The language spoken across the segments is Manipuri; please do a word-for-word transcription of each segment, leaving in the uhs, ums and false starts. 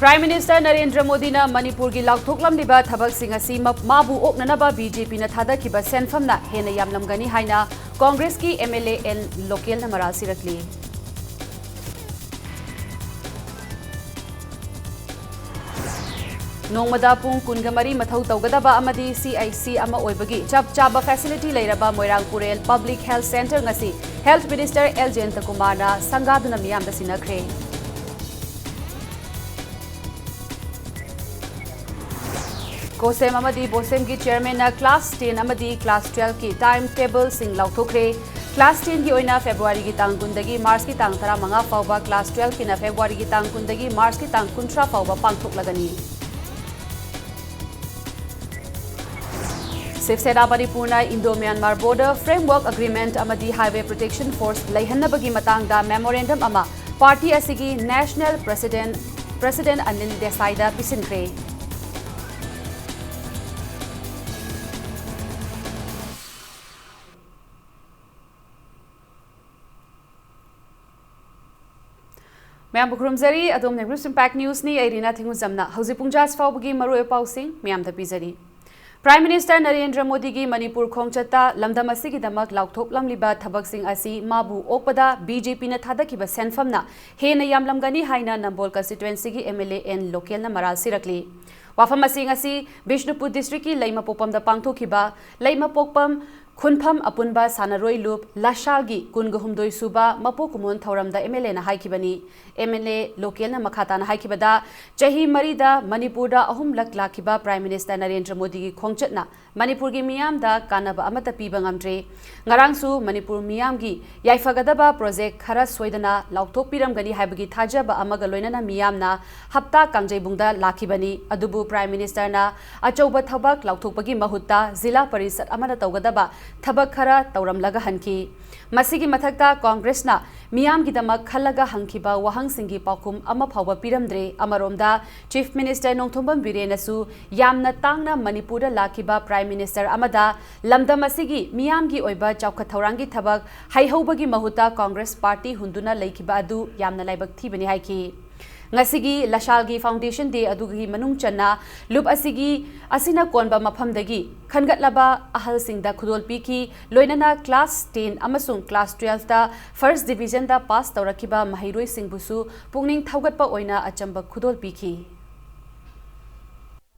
Prime Minister ꯅꯔꯦꯟꯗ꯭ꯔ ꯃꯣꯗꯤꯅ ꯃꯅꯤꯄꯨꯔꯒꯤ ꯂꯥꯎꯊꯣꯛꯂꯝꯂꯤꯕ ꯊꯕꯛꯁꯤꯡ ꯑꯁꯤ ꯃ-, ꯃꯥꯕꯨ ꯑꯣꯛꯅꯅꯕ BJPꯅ ꯊꯥꯗꯈꯤꯕ ꯁꯦꯟꯐꯝꯅ ꯍꯦꯟꯅ ꯌꯥꯝꯂꯝꯒꯅꯤ ꯍꯥꯏꯅ ꯀꯣꯡꯒ꯭ꯔꯦꯁꯀꯤ MLA ꯑꯦꯟ ꯂꯣꯀꯦꯜꯅ ꯃꯔꯥꯜ ꯁꯤꯔꯛꯂꯤ꯫ ꯅꯣꯡꯃꯗ ꯄꯨꯡ ꯀꯨꯟꯒ ꯃꯔꯤ ꯃꯊꯧ ꯇꯧꯒꯗꯕ ꯑꯃꯗꯤ CHC ꯑꯃ ꯑꯣꯏꯕꯒꯤ ꯆꯞ ꯆꯥꯕ facility ꯂꯩꯔꯕ ꯃꯣꯏꯔꯥꯡ ꯄꯨꯔꯦꯜ Public Health Centre ꯉꯁꯤ Health Minister ꯑꯦꯜ ꯖꯌꯟꯇꯀꯨꯃꯥꯔꯅ ꯁꯪꯒꯥꯗꯨꯅ ꯃꯤꯌꯥꯝꯗ ꯁꯤꯟꯅꯈ꯭ꯔꯦ꯫ ꯀꯣꯁꯦꯝ ꯑꯃꯗꯤ ꯕꯣꯁꯦꯝꯒꯤ chairmanꯅ class ten ꯑꯃꯗꯤ class twelveꯀꯤ time tableꯁꯤꯡ ꯂꯥꯎꯊꯣꯛꯈ꯭ꯔꯦ꯫ Class tenꯒꯤ ꯑꯣꯏꯅ Februaryꯒꯤ ꯇꯥꯡ ꯀꯨꯟꯗꯒꯤ Marchꯀꯤ ꯇꯥꯡ ꯇꯔꯥꯃꯉꯥ ꯐꯥꯎꯕ, class twelveꯀꯤꯅ Februaryꯒꯤ ꯇꯥꯡ ꯀꯨꯟꯗꯒꯤ Marchꯀꯤ ꯇꯥꯡ ꯀꯨꯟꯊ꯭ꯔꯥ ꯐꯥꯎꯕ ꯄꯥꯡꯊꯣꯛꯂꯒꯅꯤ꯫ ꯁꯤꯕ ꯁꯦꯅꯥ ꯃꯅꯤꯄꯨꯔꯅ Indo-Myanmar Border Framework Agreement ꯑꯃꯗꯤ Highway Protection Force ꯂꯩꯍꯟꯅꯕꯒꯤ ꯃꯇꯥꯡꯗ memorandum ꯑꯃ party ꯑꯁꯤꯒꯤ national president, president ꯑꯅꯤꯜ ꯗꯦꯁꯥꯏꯗ ꯄꯤꯁꯤꯟꯈ꯭ꯔꯦ꯫ ꯃꯌꯥꯝꯕꯨ ꯈꯨꯔꯨꯝꯖꯔꯤ꯫ ꯑꯗꯣꯝꯅ News Impact Newsꯅꯤ꯫ ꯑꯩ ꯔꯤꯅꯥ ꯊꯦꯡꯒꯨꯖꯝꯅ ꯍꯧꯖꯤꯛ ꯄꯨꯡ ꯖꯥꯁ ꯐꯥꯎꯕꯒꯤ ꯃꯔꯨꯑꯣꯏꯕ ꯄꯥꯎꯁꯤꯡ ꯃꯌꯥꯝꯗ ꯄꯤꯖꯔꯤ꯫ Prime Minister ꯅꯔꯦꯟꯗ꯭ꯔ ꯃꯣꯗꯤꯒꯤ ꯃꯅꯤꯄꯨꯔ ꯈꯣꯡꯆꯠꯇ ꯂꯝꯗꯝ ꯑꯁꯤꯒꯤꯗꯃꯛ ꯂꯥꯎꯊꯣꯛꯂꯝꯂꯤꯕ ꯊꯕꯛꯁꯤꯡ ꯑꯁꯤ ꯃꯥꯕꯨ ꯑꯣꯛꯄꯗ BJPꯅ ꯊꯥꯗꯈꯤꯕ ꯁꯦꯟꯐꯝꯅ ꯍꯦꯟꯅ ꯌꯥꯝꯂꯝꯒꯅꯤ ꯍꯥꯏꯅ ꯅꯝꯕꯣꯜ constituencyꯒꯤ MLA ꯑꯦꯟ ꯂꯣꯀꯦꯜꯅ ꯃꯔꯥꯜ ꯁꯤꯔꯛꯂꯤ꯫ ꯋꯥꯐꯝ ꯑꯁꯤ ꯉꯁꯤ ꯕꯤꯁꯅꯨꯄꯨꯔ districtꯀꯤ ꯂꯩꯃꯄꯣꯛꯄꯝꯗ ꯄꯥꯡꯊꯣꯛꯈꯤꯕ ꯂꯩꯃꯄꯣꯛꯄꯝ ꯈꯨꯟꯐꯝ ꯑꯄꯨꯟꯕ ꯁꯥꯟꯅꯔꯣꯏ ꯂꯨꯞ ꯂꯁꯥꯜꯒꯤ ꯀꯨꯟꯒ ꯍꯨꯝꯗꯣꯏ ꯁꯨꯕ ꯃꯄꯣꯛ ꯀꯨꯝꯑꯣꯟ ꯊꯧꯔꯝꯗ MLAꯅ ꯍꯥꯏꯈꯤꯕꯅꯤ꯫ MLA ꯂꯣꯀꯦꯜꯅ ꯃꯈꯥ ꯇꯥꯅ ꯍꯥꯏꯈꯤꯕꯗ, ꯆꯍꯤ ꯃꯔꯤꯗ ꯃꯅꯤꯄꯨꯔꯗ ꯑꯍꯨꯝꯂꯛ ꯂꯥꯛꯈꯤꯕ Prime Minister ꯅꯔꯦꯟꯗ꯭ꯔ ꯃꯣꯗꯤꯒꯤ ꯈꯣꯡꯆꯠꯅ ꯃꯅꯤꯄꯨꯔꯒꯤ ꯃꯤꯌꯥꯝꯗ ꯀꯥꯟꯅꯕ ꯑꯃꯠꯇ ꯄꯤꯕ ꯉꯝꯗ꯭ꯔꯦ꯫ ꯉꯔꯥꯡꯁꯨ ꯃꯅꯤꯄꯨꯔ ꯃꯤꯌꯥꯝꯒꯤ ꯌꯥꯏꯐꯒꯗꯕ project ꯈꯔ ꯁꯣꯏꯗꯅ ꯂꯥꯎꯊꯣꯛꯄꯤꯔꯝꯒꯅꯤ ꯍꯥꯏꯕꯒꯤ ꯊꯥꯖꯕ ꯑꯃꯒ ꯂꯣꯏꯅꯅ ꯃꯤꯌꯥꯝꯅ ꯍꯞꯇꯥ ꯀꯥꯡꯖꯩꯕꯨꯡꯗ ꯂꯥꯛꯈꯤꯕꯅꯤ꯫ ꯑꯗꯨꯕꯨ Prime Ministerꯅ ꯑꯆꯧꯕ ꯊꯕꯛ ꯂꯥꯎꯊꯣꯛꯄꯒꯤ ꯃꯍꯨꯠꯇ ꯖꯤꯂꯥ ꯄꯔꯤꯁꯠ ꯑꯃꯅ ꯇꯧꯒꯗꯕ ꯊꯕꯛ ꯈꯔ ꯇꯧꯔꯝꯂꯒ ꯍꯟꯈꯤ꯫ ꯃꯁꯤꯒꯤ ꯃꯊꯛꯇ Congressꯅ ꯃꯤꯌꯥꯝꯒꯤꯗꯃꯛ ꯈꯜꯂꯒ ꯍꯪꯈꯤꯕ ꯋꯥꯍꯪꯁꯤꯡꯒꯤ ꯄꯥꯎꯈꯨꯝ ꯑꯃ ꯐꯥꯎꯕ ꯄꯤꯔꯝꯗ꯭ꯔꯦ꯫ ꯑꯃꯔꯣꯝꯗ Chief Minister ꯅꯣꯡꯊꯣꯝꯕꯝ ꯕꯤꯔꯦꯟꯅꯁꯨ ꯌꯥꯝꯅ ꯇꯥꯡꯅ ꯃꯅꯤꯄꯨꯔꯗ ꯂꯥꯛꯈꯤꯕ Prime Minister ꯑꯃꯗ ꯂꯝꯗꯝ ꯑꯁꯤꯒꯤ ꯃꯤꯌꯥꯝꯒꯤ ꯑꯣꯏꯕ ꯆꯥꯎꯈꯠ ꯊꯧꯔꯥꯡꯒꯤ ꯊꯕꯛ ꯍꯩꯍꯧꯕꯒꯤ ꯃꯍꯨꯠꯇ Congress party ꯍꯨꯟꯗꯨꯅ ꯂꯩꯈꯤꯕ ꯑꯗꯨ ꯌꯥꯝꯅ ꯂꯥꯏꯕꯛ ꯊꯤꯕꯅꯤ ꯍꯥꯏꯈꯤ꯫ ꯉꯁꯤꯒꯤ ꯂꯁꯥꯜꯒꯤ Foundation Day ꯑꯗꯨꯒꯤ ꯃꯅꯨꯡ ꯆꯟꯅ ꯂꯨꯞ ꯑꯁꯤꯒꯤ, ꯑꯁꯤꯅ ꯀꯣꯟꯕ ꯃꯐꯝꯗꯒꯤ ꯈꯟꯒꯠꯂꯕ ꯑꯍꯜꯁꯤꯡꯗ ꯈꯨꯗꯣꯜ ꯄꯤꯈꯤ꯫ ꯂꯣꯏꯅꯅ class ten ꯑꯃꯁꯨꯡ class twelveꯇ first divisionꯗ pass ꯇꯧꯔꯛꯈꯤꯕ ꯃꯍꯩꯔꯣꯏꯁꯤꯡꯕꯨꯁꯨ ꯄꯨꯛꯅꯤꯡ ꯊꯧꯒꯠꯄ ꯑꯣꯏꯅ ꯑꯆꯝꯕ ꯈꯨꯗꯣꯜ ꯄꯤꯈꯤ꯫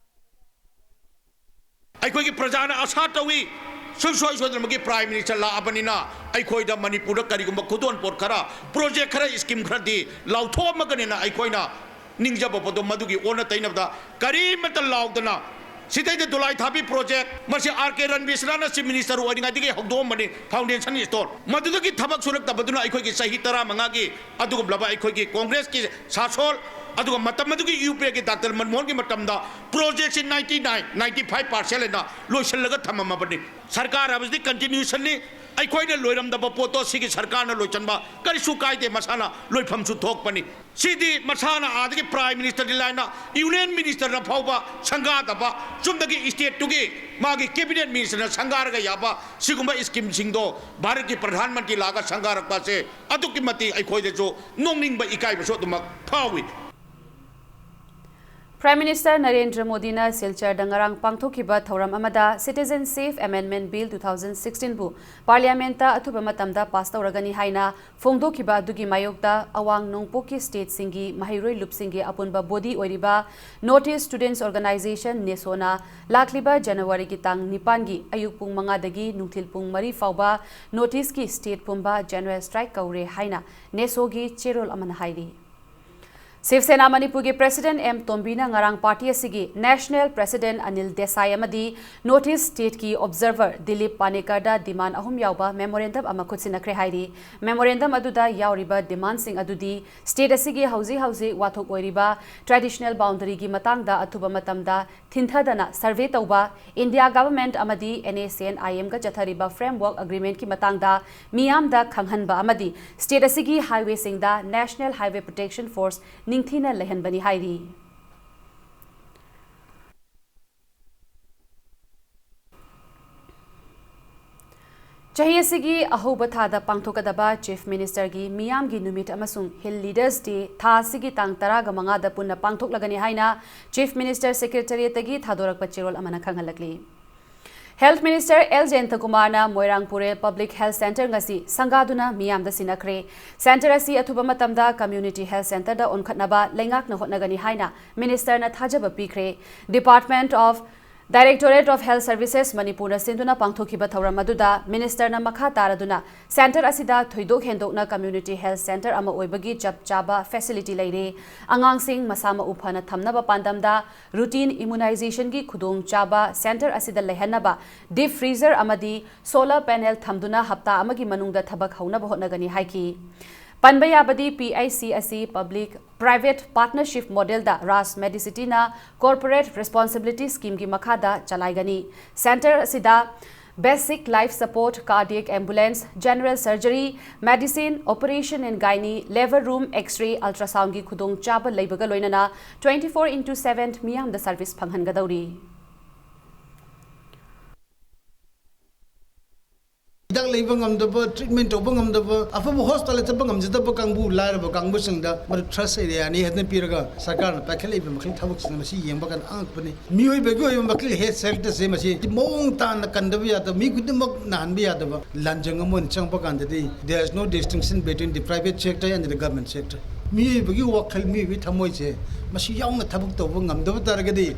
ꯑꯩꯈꯣꯏꯒꯤ ꯄ꯭ꯔꯖꯥꯅ ꯑꯁꯥ ꯇꯧꯏ, ꯁꯨꯡꯁꯣꯏ ꯁꯣꯏꯗꯅꯃꯛꯀꯤ Prime Minister ꯂꯥꯛꯑꯕꯅꯤꯅ ꯑꯩꯈꯣꯏꯗ ꯃꯅꯤꯄꯨꯔꯗ ꯀꯔꯤꯒꯨꯝꯕ ꯈꯨꯗꯣꯜꯄꯣꯠ ꯈꯔ, project ꯈꯔ, scheme ꯈꯔꯗꯤ ꯂꯥꯎꯊꯣꯛꯑꯝꯃꯒꯅꯤꯅ ꯑꯩꯈꯣꯏꯅ ꯅꯤꯡꯖꯕ ꯄꯣꯠꯇꯣ ꯃꯗꯨꯒꯤ ꯑꯣꯟꯅ ꯇꯩꯅꯕꯗ ꯀꯔꯤꯃꯠꯇ ꯂꯥꯎꯗꯅ ꯁꯤꯗꯩꯗ ꯗꯣꯂꯥꯏ ꯊꯥꯕꯤ project, ꯃꯁꯤ R K ꯔꯟꯕꯤꯔ ꯁꯤꯅꯥꯅ Chief Minister ꯑꯣꯏꯔꯤꯉꯩꯗꯒꯤ ꯍꯧꯗꯣꯛꯑꯝꯕꯅꯤ, Foundation Stone꯫ ꯃꯗꯨꯗꯒꯤ ꯊꯕꯛ ꯁꯨꯔꯛꯇꯕꯗꯨꯅ ꯑꯩꯈꯣꯏꯒꯤ ꯆꯍꯤ ꯇꯔꯥꯃꯉꯥꯒꯤ ꯑꯗꯨꯒꯨꯝꯂꯕ ꯑꯩꯈꯣꯏꯒꯤ Congressꯀꯤ ꯁꯥꯁꯣꯜ, ꯑꯗꯨꯒ ꯃꯇꯝ ꯑꯗꯨꯒꯤ UPAꯒꯤ Doctor ꯃꯟꯃꯣꯍꯟꯒꯤ ꯃꯇꯝꯗ projectꯁꯤ ninety nine, ninety five percent ꯍꯥꯏꯅ ꯂꯣꯏꯁꯤꯜꯂꯒ ꯊꯝꯃꯝꯃꯕꯅꯤ꯫ ꯁꯔꯀꯥꯔ ꯍꯥꯏꯕꯁꯤꯗꯤ continuationꯅꯤ꯫ ꯑꯩꯈꯣꯏꯅ ꯂꯣꯏꯔꯝꯗꯕ ꯄꯣꯠꯇꯣ ꯁꯤꯒꯤ ꯁꯔꯀꯥꯔꯅ ꯂꯣꯏꯁꯤꯟꯕ ꯀꯔꯤꯁꯨ ꯀꯥꯏꯗꯦ, ꯃꯁꯥꯅ ꯂꯣꯏꯐꯝꯁꯨ ꯊꯣꯛꯄꯅꯤ꯫ ꯁꯤꯗꯤ ꯃꯁꯥꯅ ꯑꯥꯗꯒꯤ Prime Ministerꯗꯤ ꯂꯥꯏꯅ Union Ministerꯅ ꯐꯥꯎꯕ ꯁꯪꯒꯥꯗꯕ, ꯆꯨꯝꯗꯒꯤ stateꯇꯨꯒꯤ ꯃꯥꯒꯤ Cabinet Ministerꯅ ꯁꯪꯒꯥꯔꯒ ꯌꯥꯕ ꯁꯤꯒꯨꯝꯕ schemeꯁꯤꯡꯗꯣ ꯚꯥꯔꯠꯀꯤ ꯄ꯭ꯔꯙꯥꯟ ꯃꯟꯇ꯭ꯔꯤ ꯂꯥꯛꯑꯒ ꯁꯪꯒꯥꯔꯛꯄ ꯑꯁꯦ ꯑꯗꯨꯛꯀꯤ ꯃꯇꯤꯛ ꯑꯩꯈꯣꯏꯗꯁꯨ ꯅꯣꯛꯅꯤꯡꯕ, ꯏꯀꯥꯏꯕꯁꯨ ꯑꯗꯨꯃꯛ ꯐꯥꯎꯏ꯫ Prime Minister ꯅꯔꯦꯟꯗ꯭ꯔ ꯃꯣꯗꯤꯅ ꯁꯤꯜꯆꯔꯗ ꯉꯔꯥꯡ ꯄꯥꯡꯊꯣꯛꯈꯤꯕ ꯊꯧꯔꯝ ꯑꯃꯗ Citizenship Amendment Bill two thousand sixteenꯕꯨ Parliamentꯇ ꯑꯊꯨꯕ ꯃꯇꯝꯗ pass ꯇꯧꯔꯒꯅꯤ ꯍꯥꯏꯅ ꯐꯣꯡꯗꯣꯛꯈꯤꯕ ꯑꯗꯨꯒꯤ ꯃꯥꯌꯣꯛꯇ ꯑꯋꯥꯡ ꯅꯣꯡꯄꯣꯛꯀꯤ stateꯁꯤꯡꯒꯤ ꯃꯍꯩꯔꯣꯏ ꯂꯨꯞꯁꯤꯡꯒꯤ ꯑꯄꯨꯟꯕ body ꯑꯣꯏꯔꯤꯕ North East Students Organisation, NESOꯅ ꯂꯥꯛꯂꯤꯕ Januaryꯒꯤ ꯇꯥꯡ ꯅꯤꯄꯥꯟꯒꯤ ꯑꯌꯨꯛ ꯄꯨꯡ ꯃꯉꯥꯗꯒꯤ ꯅꯨꯡꯊꯤꯜ ꯄꯨꯡ ꯃꯔꯤ ꯐꯥꯎꯕ North Eastꯀꯤ state ꯄꯨꯝꯕ general strike ꯀꯧꯔꯦ ꯍꯥꯏꯅ NESOꯒꯤ ꯆꯦꯔꯣꯜ ꯑꯃꯅ ꯍꯥꯏꯔꯤ꯫ ꯁꯤꯕ ꯁꯦꯅꯥ ꯃꯅꯤꯄꯨꯔꯒꯤ President ꯑꯦꯝ ꯇꯣꯝꯕꯤꯅ ꯉꯔꯥꯡ party ꯑꯁꯤꯒꯤ National President ꯑꯅꯤꯜ ꯗꯦꯁꯥꯏ ꯑꯃꯗꯤ North East stateꯀꯤ observer Dilip ꯄꯥꯅꯦꯀꯔꯗ demand ꯑꯍꯨꯝ ꯌꯥꯎꯕ memorandum ꯑꯃ ꯈꯨꯠꯁꯤꯟꯅꯈ꯭ꯔꯦ ꯍꯥꯏꯔꯤ꯫ Memorandum ꯑꯗꯨꯗ ꯌꯥꯎꯔꯤꯕ demandꯁꯤꯡ ꯑꯗꯨꯗꯤ state ꯑꯁꯤꯒꯤ ꯍꯧꯖꯤꯛ ꯍꯧꯖꯤꯛ ꯋꯥꯊꯣꯛ ꯑꯣꯏꯔꯤꯕ traditional boundaryꯒꯤ ꯃꯇꯥꯡꯗ ꯑꯊꯨꯕ ꯃꯇꯝꯗ ꯊꯤꯟꯊꯗꯅ survey ꯇꯧꯕ, India Government ꯑꯃꯗꯤ NACNIMꯒ ꯆꯠꯊꯔꯤꯕ framework agreementꯀꯤ ꯃꯇꯥꯡꯗ ꯃꯤꯌꯥꯝꯗ ꯈꯪꯍꯟꯕ ꯑꯃꯗꯤ state ꯑꯁꯤꯒꯤ highwayꯁꯤꯡꯗ National Highway Protection Force ꯅꯤꯡꯊꯤꯅ ꯂꯩꯍꯟꯕꯅꯤ ꯍꯥꯏꯔꯤ꯫ ꯆꯍꯤ ꯑꯁꯤꯒꯤ ꯑꯍꯧꯕ ꯊꯥꯗ ꯄꯥꯡꯊꯣꯛꯀꯗꯕ Chief Ministerꯒꯤ ꯃꯤꯌꯥꯝꯒꯤ ꯅꯨꯃꯤꯠ ꯑꯃꯁꯨꯡ Hill Leaders Day ꯊꯥ ꯑꯁꯤꯒꯤ ꯇꯥꯡ ꯇꯔꯥꯒ ꯃꯉꯥꯗ ꯄꯨꯟꯅ ꯄꯥꯡꯊꯣꯛꯂꯒꯅꯤ ꯍꯥꯏꯅ Chief Minister Secretariatꯇꯒꯤ ꯊꯥꯗꯣꯔꯛꯄ ꯆꯦꯔꯣꯜ ꯑꯃꯅ ꯈꯪꯍꯜꯂꯛꯂꯤ꯫ Health Minister ꯑꯦꯜ ꯖꯌꯟꯇꯀꯨꯃꯥꯔꯅ ꯃꯣꯏꯔꯥꯡ ꯄꯨꯔꯦꯜ Public Health Centre ꯉꯁꯤ ꯁꯪꯒꯥꯗꯨꯅ ꯃꯤꯌꯥꯝꯗ ꯁꯤꯟꯅꯈ꯭ꯔꯦ꯫ Centre ꯑꯁꯤ ꯑꯊꯨꯕ ꯃꯇꯝꯗ Community Health Centreꯗ ꯑꯣꯟꯈꯠꯅꯕ ꯂꯩꯉꯥꯛꯅ ꯍꯣꯠꯅꯒꯅꯤ ꯍꯥꯏꯅ Ministerꯅ ꯊꯥꯖꯕ ꯄꯤꯈ꯭ꯔꯦ꯫ Department of Directorate of Health Services ꯃꯅꯤꯄꯨꯔꯅ ꯁꯤꯟꯗꯨꯅ ꯄꯥꯡꯊꯣꯛꯈꯤꯕ ꯊꯧꯔꯝ ꯑꯗꯨꯗ Ministerꯅ ꯃꯈꯥ ꯇꯥꯔꯗꯨꯅ Centre ꯑꯁꯤꯗ ꯊꯣꯏꯗꯣꯛ ꯍꯦꯟꯗꯣꯛꯅ Community Health Centre ꯑꯃ ꯑꯣꯏꯕꯒꯤ ꯆꯞ ꯆꯥꯕ facility ꯂꯩꯔꯦ꯫ ꯑꯉꯥꯡꯁꯤꯡ ꯃꯁꯥ ꯃꯎ ꯐꯅ ꯊꯝꯅꯕ ꯄꯥꯟꯗꯝꯗ routine immunizationꯒꯤ ꯈꯨꯗꯣꯡꯆꯥꯕ Centre ꯑꯁꯤꯗ ꯂꯩꯍꯟꯅꯕ deep freezer ꯑꯃꯗꯤ solar panel ꯊꯝꯗꯨꯅ ꯍꯞꯇꯥ ꯑꯃꯒꯤ ꯃꯅꯨꯡꯗ ꯊꯕꯛ ꯍꯧꯅꯕ ꯍꯣꯠꯅꯒꯅꯤ ꯍꯥꯏꯈꯤ꯫ ꯄꯟꯕ ꯌꯥꯕꯗꯤ, P I C ꯑꯁꯤ Public Private Partnership Modelꯗ Raj Medicityꯅ Corporate Responsibility Schemeꯒꯤ ꯃꯈꯥꯗ ꯆꯂꯥꯏꯒꯅꯤ꯫ Centre ꯑꯁꯤꯗ basic life support, cardiac ambulance, general surgery, medicine, operation and gynae, labour room, X-ray, ultrasoundꯒꯤ ꯈꯨꯗꯣꯡꯆꯥꯕ ꯂꯩꯕꯒ ꯂꯣꯏꯅꯅ twenty four into seven ꯃꯤꯌꯥꯝꯗ service ꯐꯪꯍꯟꯒꯗꯧꯔꯤ꯫ ꯍꯤꯗꯥꯛ ꯂꯩꯕ ꯉꯝꯗꯕ, treatment ꯇꯧꯕ ꯉꯝꯗꯕ, ꯑꯐꯕ hospitalꯗ ꯆꯠꯄ ꯉꯝꯖꯗꯕ ꯀꯥꯡꯕꯨ, ꯂꯥꯏꯔꯕ ꯀꯥꯡꯕꯨꯁꯤꯡꯗ ꯃꯗꯨ trust areaꯅꯤ ꯍꯥꯏꯗꯨꯅ ꯄꯤꯔꯒ ꯁꯔꯀꯥꯔꯅ ꯄꯥꯏꯈꯠꯂꯛꯏꯕ ꯃꯈꯜ ꯊꯕꯛꯁꯤꯡ ꯃꯁꯤ ꯌꯦꯡꯕ ꯀꯥꯟꯗ ꯑꯉꯛꯄꯅꯤ꯫ ꯃꯤꯑꯣꯏꯕꯒꯤ ꯑꯣꯏꯕ ꯃꯈꯜ health sectorꯁꯦ ꯃꯁꯤ ꯃꯑꯣꯡ ꯇꯥꯅ ꯀꯟꯗꯕ ꯌꯥꯗꯕ, ꯃꯤ ꯈꯨꯗꯤꯡꯃꯛ ꯅꯥꯍꯟꯕ ꯌꯥꯗꯕ ꯂꯥꯟꯖꯪ ꯑꯃ ꯑꯣꯏꯅ ꯆꯪꯉꯛꯄ ꯀꯥꯟꯗꯗꯤ there is no distinction between the private sector and the government sector꯫ ꯃꯤꯑꯣꯏꯕꯒꯤ ꯋꯥꯈꯜ, ꯃꯤꯑꯣꯏꯕꯒꯤ ꯊꯃꯣꯏꯁꯦ ꯃꯁꯤ ꯌꯥꯎꯅ ꯊꯕꯛ ꯇꯧꯕ ꯉꯝꯗꯕ ꯇꯥꯔꯒꯗꯤ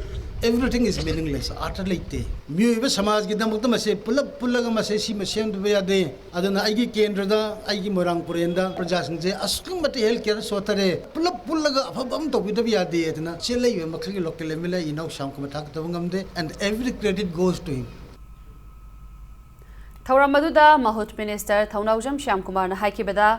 everything is meaningless, ꯑꯥꯔꯊ ꯂꯩꯇꯦ꯫ ꯃꯤꯑꯣꯏꯕ ꯁꯃꯥꯖꯒꯤꯗꯃꯛꯇ ꯃꯁꯦ ꯄꯨꯂꯞ ꯄꯨꯜꯂꯒ ꯃꯁꯦ ꯁꯤꯃ ꯁꯦꯝꯗꯕ ꯌꯥꯗꯦ꯫ ꯑꯗꯨꯅ ꯑꯩꯒꯤ ꯀꯦꯟꯗ꯭ꯔꯗ, ꯑꯩꯒꯤ ꯃꯣꯏꯔꯥꯡ ꯄꯨꯔꯦꯟꯗ ꯄ꯭ꯔꯖꯥꯁꯤꯡꯁꯦ ꯑꯁꯨꯛꯀꯤ ꯃꯇꯤꯛ health careꯗ ꯁꯣꯠꯊꯔꯦ, ꯄꯨꯂꯞ ꯄꯨꯜꯂꯒ ꯑꯐꯕ ꯑꯃ ꯇꯧꯕꯤꯗꯕ ꯌꯥꯗꯦ꯫ ꯑꯗꯨꯅ ꯆꯦꯜꯂꯛꯏꯕ ꯃꯈꯜꯒꯤ local MLA ꯏꯅꯥꯎ ꯁ꯭ꯌꯥꯝ ꯀꯨꯃꯥꯔ ꯊꯥꯒꯠꯇꯕ ꯉꯝꯗꯦ, and every credit goes to him꯫ ꯊꯧꯔꯝ ꯑꯗꯨꯗ ꯃꯍꯨꯠ Minister ꯊꯧꯅꯥꯎꯖꯝ ꯁ꯭ꯌꯥꯝ ꯀꯨꯃꯥꯔꯅ ꯍꯥꯏꯈꯤꯕꯗ,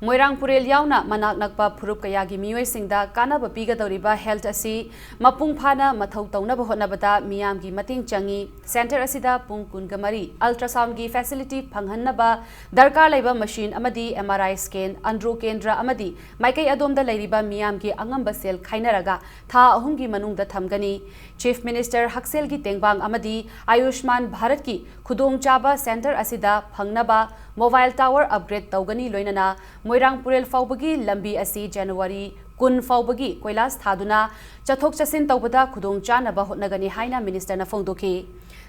ꯃꯣꯏꯔꯥꯡ ꯄꯨꯔꯦꯜ ꯌꯥꯎꯅ ꯃꯅꯥꯛ ꯅꯛꯄ ꯐꯨꯔꯨꯞ ꯀꯌꯥꯒꯤ ꯃꯤꯑꯣꯏꯁꯤꯡꯗ ꯀꯥꯟꯅꯕ ꯄꯤꯒꯗꯧꯔꯤꯕ health ꯑꯁꯤ ꯃꯄꯨꯡ ꯐꯥꯅ ꯃꯊꯧ ꯇꯧꯅꯕ ꯍꯣꯠꯅꯕꯗ ꯃꯤꯌꯥꯝꯒꯤ ꯃꯇꯦꯡ ꯆꯪꯏ꯫ Centre ꯑꯁꯤꯗ ꯄꯨꯡ ꯀꯨꯟꯒ ꯃꯔꯤ ultrasoundꯒꯤ facility ꯐꯪꯍꯟꯅꯕ ꯗꯔꯀꯥꯔ ꯂꯩꯕ machine ꯑꯃꯗꯤ M R I scan, Andro ꯀꯦꯟꯗ꯭ꯔ ꯑꯃꯗꯤ ꯃꯥꯏꯀꯩ ꯑꯗꯣꯝꯗ ꯂꯩꯔꯤꯕ ꯃꯤꯌꯥꯝꯒꯤ ꯑꯉꯝꯕ ꯁꯦꯜ ꯈꯥꯏꯅꯔꯒ ꯊꯥ ꯑꯍꯨꯝꯒꯤ ꯃꯅꯨꯡꯗ ꯊꯝꯒꯅꯤ꯫ Chief Minister ꯍꯛꯁꯦꯜꯒꯤ ꯇꯦꯡꯕꯥꯡ ꯑꯃꯗꯤ ꯑꯌꯨꯁꯃꯥꯟ ꯚꯥꯔꯠꯀꯤ ꯈꯨꯗꯣꯡꯆꯥꯕ centre ꯑꯁꯤꯗ ꯐꯪꯅꯕ mobile tower upgrade ꯇꯧꯒꯅꯤ, ꯂꯣꯏꯅꯅ ꯃꯣꯏꯔꯥꯡ ꯄꯨꯔꯦꯜ ꯐꯥꯎꯕꯒꯤ ꯂꯝꯕꯤ ꯑꯁꯤ January ꯀꯨꯟ ꯐꯥꯎꯕꯒꯤ ꯀꯣꯏꯂꯥꯁ ꯊꯥꯗꯨꯅ ꯆꯠꯊꯣꯛ ꯆꯠꯁꯤꯟ ꯇꯧꯕꯗ ꯈꯨꯗꯣꯡ ꯆꯥꯅꯕ ꯍꯣꯠꯅꯒꯅꯤ ꯍꯥꯏꯅ ministerꯅ ꯐꯣꯡꯗꯣꯛꯈꯤ꯫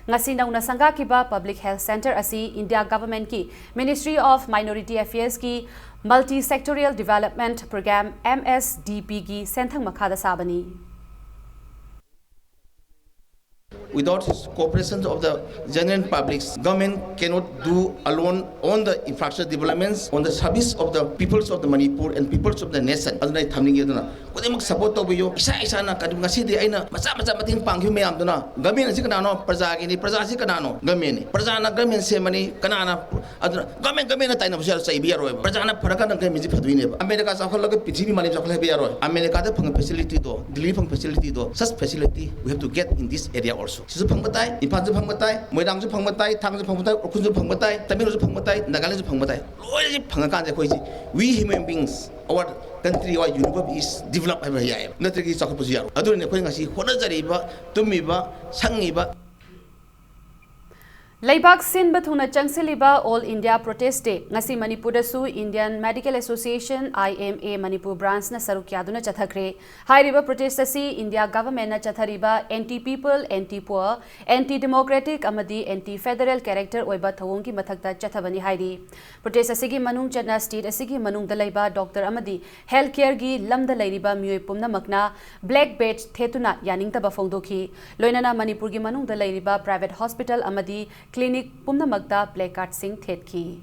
ꯉꯁꯤ ꯅꯧꯅ ꯁꯪꯒꯥꯈꯤꯕ Public Health Centre ꯑꯁꯤ India Governmentꯀꯤ Ministry of Minority Affairsꯀꯤ Multi Sectorial Development Programme, M S D Pꯒꯤ ꯁꯦꯟꯊꯪ ꯃꯈꯥꯗ ꯁꯥꯕꯅꯤ꯫ Without cooperation of the general public, government cannot do alone on the infrastructure developments, on the service of the peoples of the Manipur and peoples of the nation. ꯑꯗꯨꯅ ꯑꯩ ꯊꯝꯅꯤꯡꯉꯤ꯫ ꯑꯗꯨꯅ ꯈꯨꯗꯤꯡꯃꯛ support ꯇꯧꯕꯤꯌꯨ꯫ ꯏꯁꯥ ꯏꯁꯥꯅ ꯀꯔꯤ, ꯉꯁꯤꯗꯤ ꯑꯩꯅ ꯃꯆꯥ ꯃꯆꯥ ꯃꯇꯦꯡ ꯄꯥꯡꯈꯤꯕ ꯃꯌꯥꯝꯗꯨꯅ, government ꯑꯁꯤ ꯀꯅꯥꯅꯣ? ꯄ꯭ꯔꯖꯥꯒꯤꯅꯤ꯫ ꯄ꯭ꯔꯖꯥ ꯑꯁꯤ ꯀꯅꯥꯅꯣ? Governmentꯅꯤ꯫ ꯄ꯭ꯔꯖꯥꯅ government ꯁꯦꯝꯕꯅꯤ꯫ ꯀꯅꯥꯅ? ꯑꯗꯨꯅ government, governmentꯅ ꯇꯥꯏꯅꯕꯁꯨ ꯌꯥꯔꯣꯏ, ꯆꯩꯕ ꯌꯥꯔꯣꯏꯕ꯫ ꯄ꯭ꯔꯖꯥꯅ ꯐꯔꯀꯥꯟꯗ governmentꯁꯤ ꯐꯗꯣꯏꯅꯦꯕ꯫ ꯑꯃꯦꯔꯤꯀꯥ ꯆꯥꯎꯈꯠꯂꯒ ꯄ꯭ꯔꯤꯊꯤꯕꯤ ꯃꯥꯂꯦꯝ ꯆꯥꯎꯈꯠꯂꯦ ꯍꯥꯏꯕ ꯌꯥꯔꯣꯏ꯫ ꯑꯃꯦꯔꯤꯀꯥꯗ ꯐꯪꯕ facilityꯗꯣ, ꯗꯤꯜꯂꯤ ꯐꯪꯕ facilityꯗꯣ, such facility we have to get in this area also. ꯁꯤꯁꯨ ꯐꯪꯕ ꯇꯥꯏ, ꯏꯝꯐꯥꯜꯁꯨ ꯐꯪꯕ ꯇꯥꯏ, ꯃꯣꯏꯔꯥꯡꯁꯨ ꯐꯪꯕ ꯇꯥꯏ, ꯊꯥꯡꯒꯁꯨ ꯐꯪꯕ ꯇꯥꯏ, ꯎꯈ꯭ꯔꯨꯜꯁꯨ ꯐꯪꯕ ꯇꯥꯏ, ꯇꯃꯦꯡꯂꯣꯡꯁꯨ ꯐꯪꯕ ꯇꯥꯏ, ꯅꯥꯒꯥꯂꯦꯟꯁꯨ ꯐꯪꯕ ꯇꯥꯏ꯫ ꯂꯣꯏꯅ ꯐꯪꯉꯀꯥꯟꯗ ꯑꯩꯈꯣꯏꯁꯤ, we human beings, our country, our universe is develop ꯍꯥꯏꯕ ꯌꯥꯏꯑꯕ꯫ ꯅꯠꯇ꯭ꯔꯗꯤ ꯆꯥꯎꯈꯠꯄꯁꯨ ꯌꯥꯔꯣꯏ꯫ ꯑꯗꯨꯅꯅꯦ ꯑꯩꯈꯣꯏ ꯉꯁꯤ ꯍꯣꯠꯅꯖꯔꯤꯕ, ꯇꯨꯝꯃꯤꯕ, ꯁꯪꯉꯤꯕ꯫ ꯂꯩꯕꯥꯛ ꯁꯤꯟꯕ ꯊꯨꯡꯅ ꯆꯪꯁꯤꯜꯂꯤꯕ All India Protest Day ꯉꯁꯤ ꯃꯅꯤꯄꯨꯔꯗꯁꯨ Indian Medical Association, I M A, Manipur branchꯅ ꯁꯔꯨꯛ ꯌꯥꯗꯨꯅ ꯆꯠꯊꯈ꯭ꯔꯦ꯫ ꯍꯥꯏꯔꯤꯕ protest ꯑꯁꯤ India governmentꯅ ꯆꯠꯊꯔꯤꯕ anti people, anti poor, anti democratic ꯑꯃꯗꯤ anti federal character ꯑꯣꯏꯕ ꯊꯧꯑꯣꯡꯒꯤ ꯃꯊꯛꯇ ꯆꯠꯊꯕꯅꯤ ꯍꯥꯏꯔꯤ꯫ Protest ꯑꯁꯤꯒꯤ ꯃꯅꯨꯡ ꯆꯟꯅ state ꯑꯁꯤꯒꯤ ꯃꯅꯨꯡꯗ ꯂꯩꯕ doctor ꯑꯃꯗꯤ health careꯒꯤ ꯂꯝꯗ ꯂꯩꯔꯤꯕ ꯃꯤꯑꯣꯏ ꯄꯨꯝꯅꯃꯛꯅ black badge ꯊꯦꯠꯇꯨꯅ ꯌꯥꯅꯤꯡꯗꯕ ꯐꯣꯡꯗꯣꯛꯈꯤ꯫ ꯂꯣꯏꯅꯅ ꯃꯅꯤꯄꯨꯔꯒꯤ ꯃꯅꯨꯡꯗ ꯂꯩꯔꯤꯕ private hospital ꯑꯃꯗꯤ clinic ꯄꯨꯝꯅꯃꯛꯇ placardꯁꯤꯡ ꯊꯦꯠꯈꯤ꯫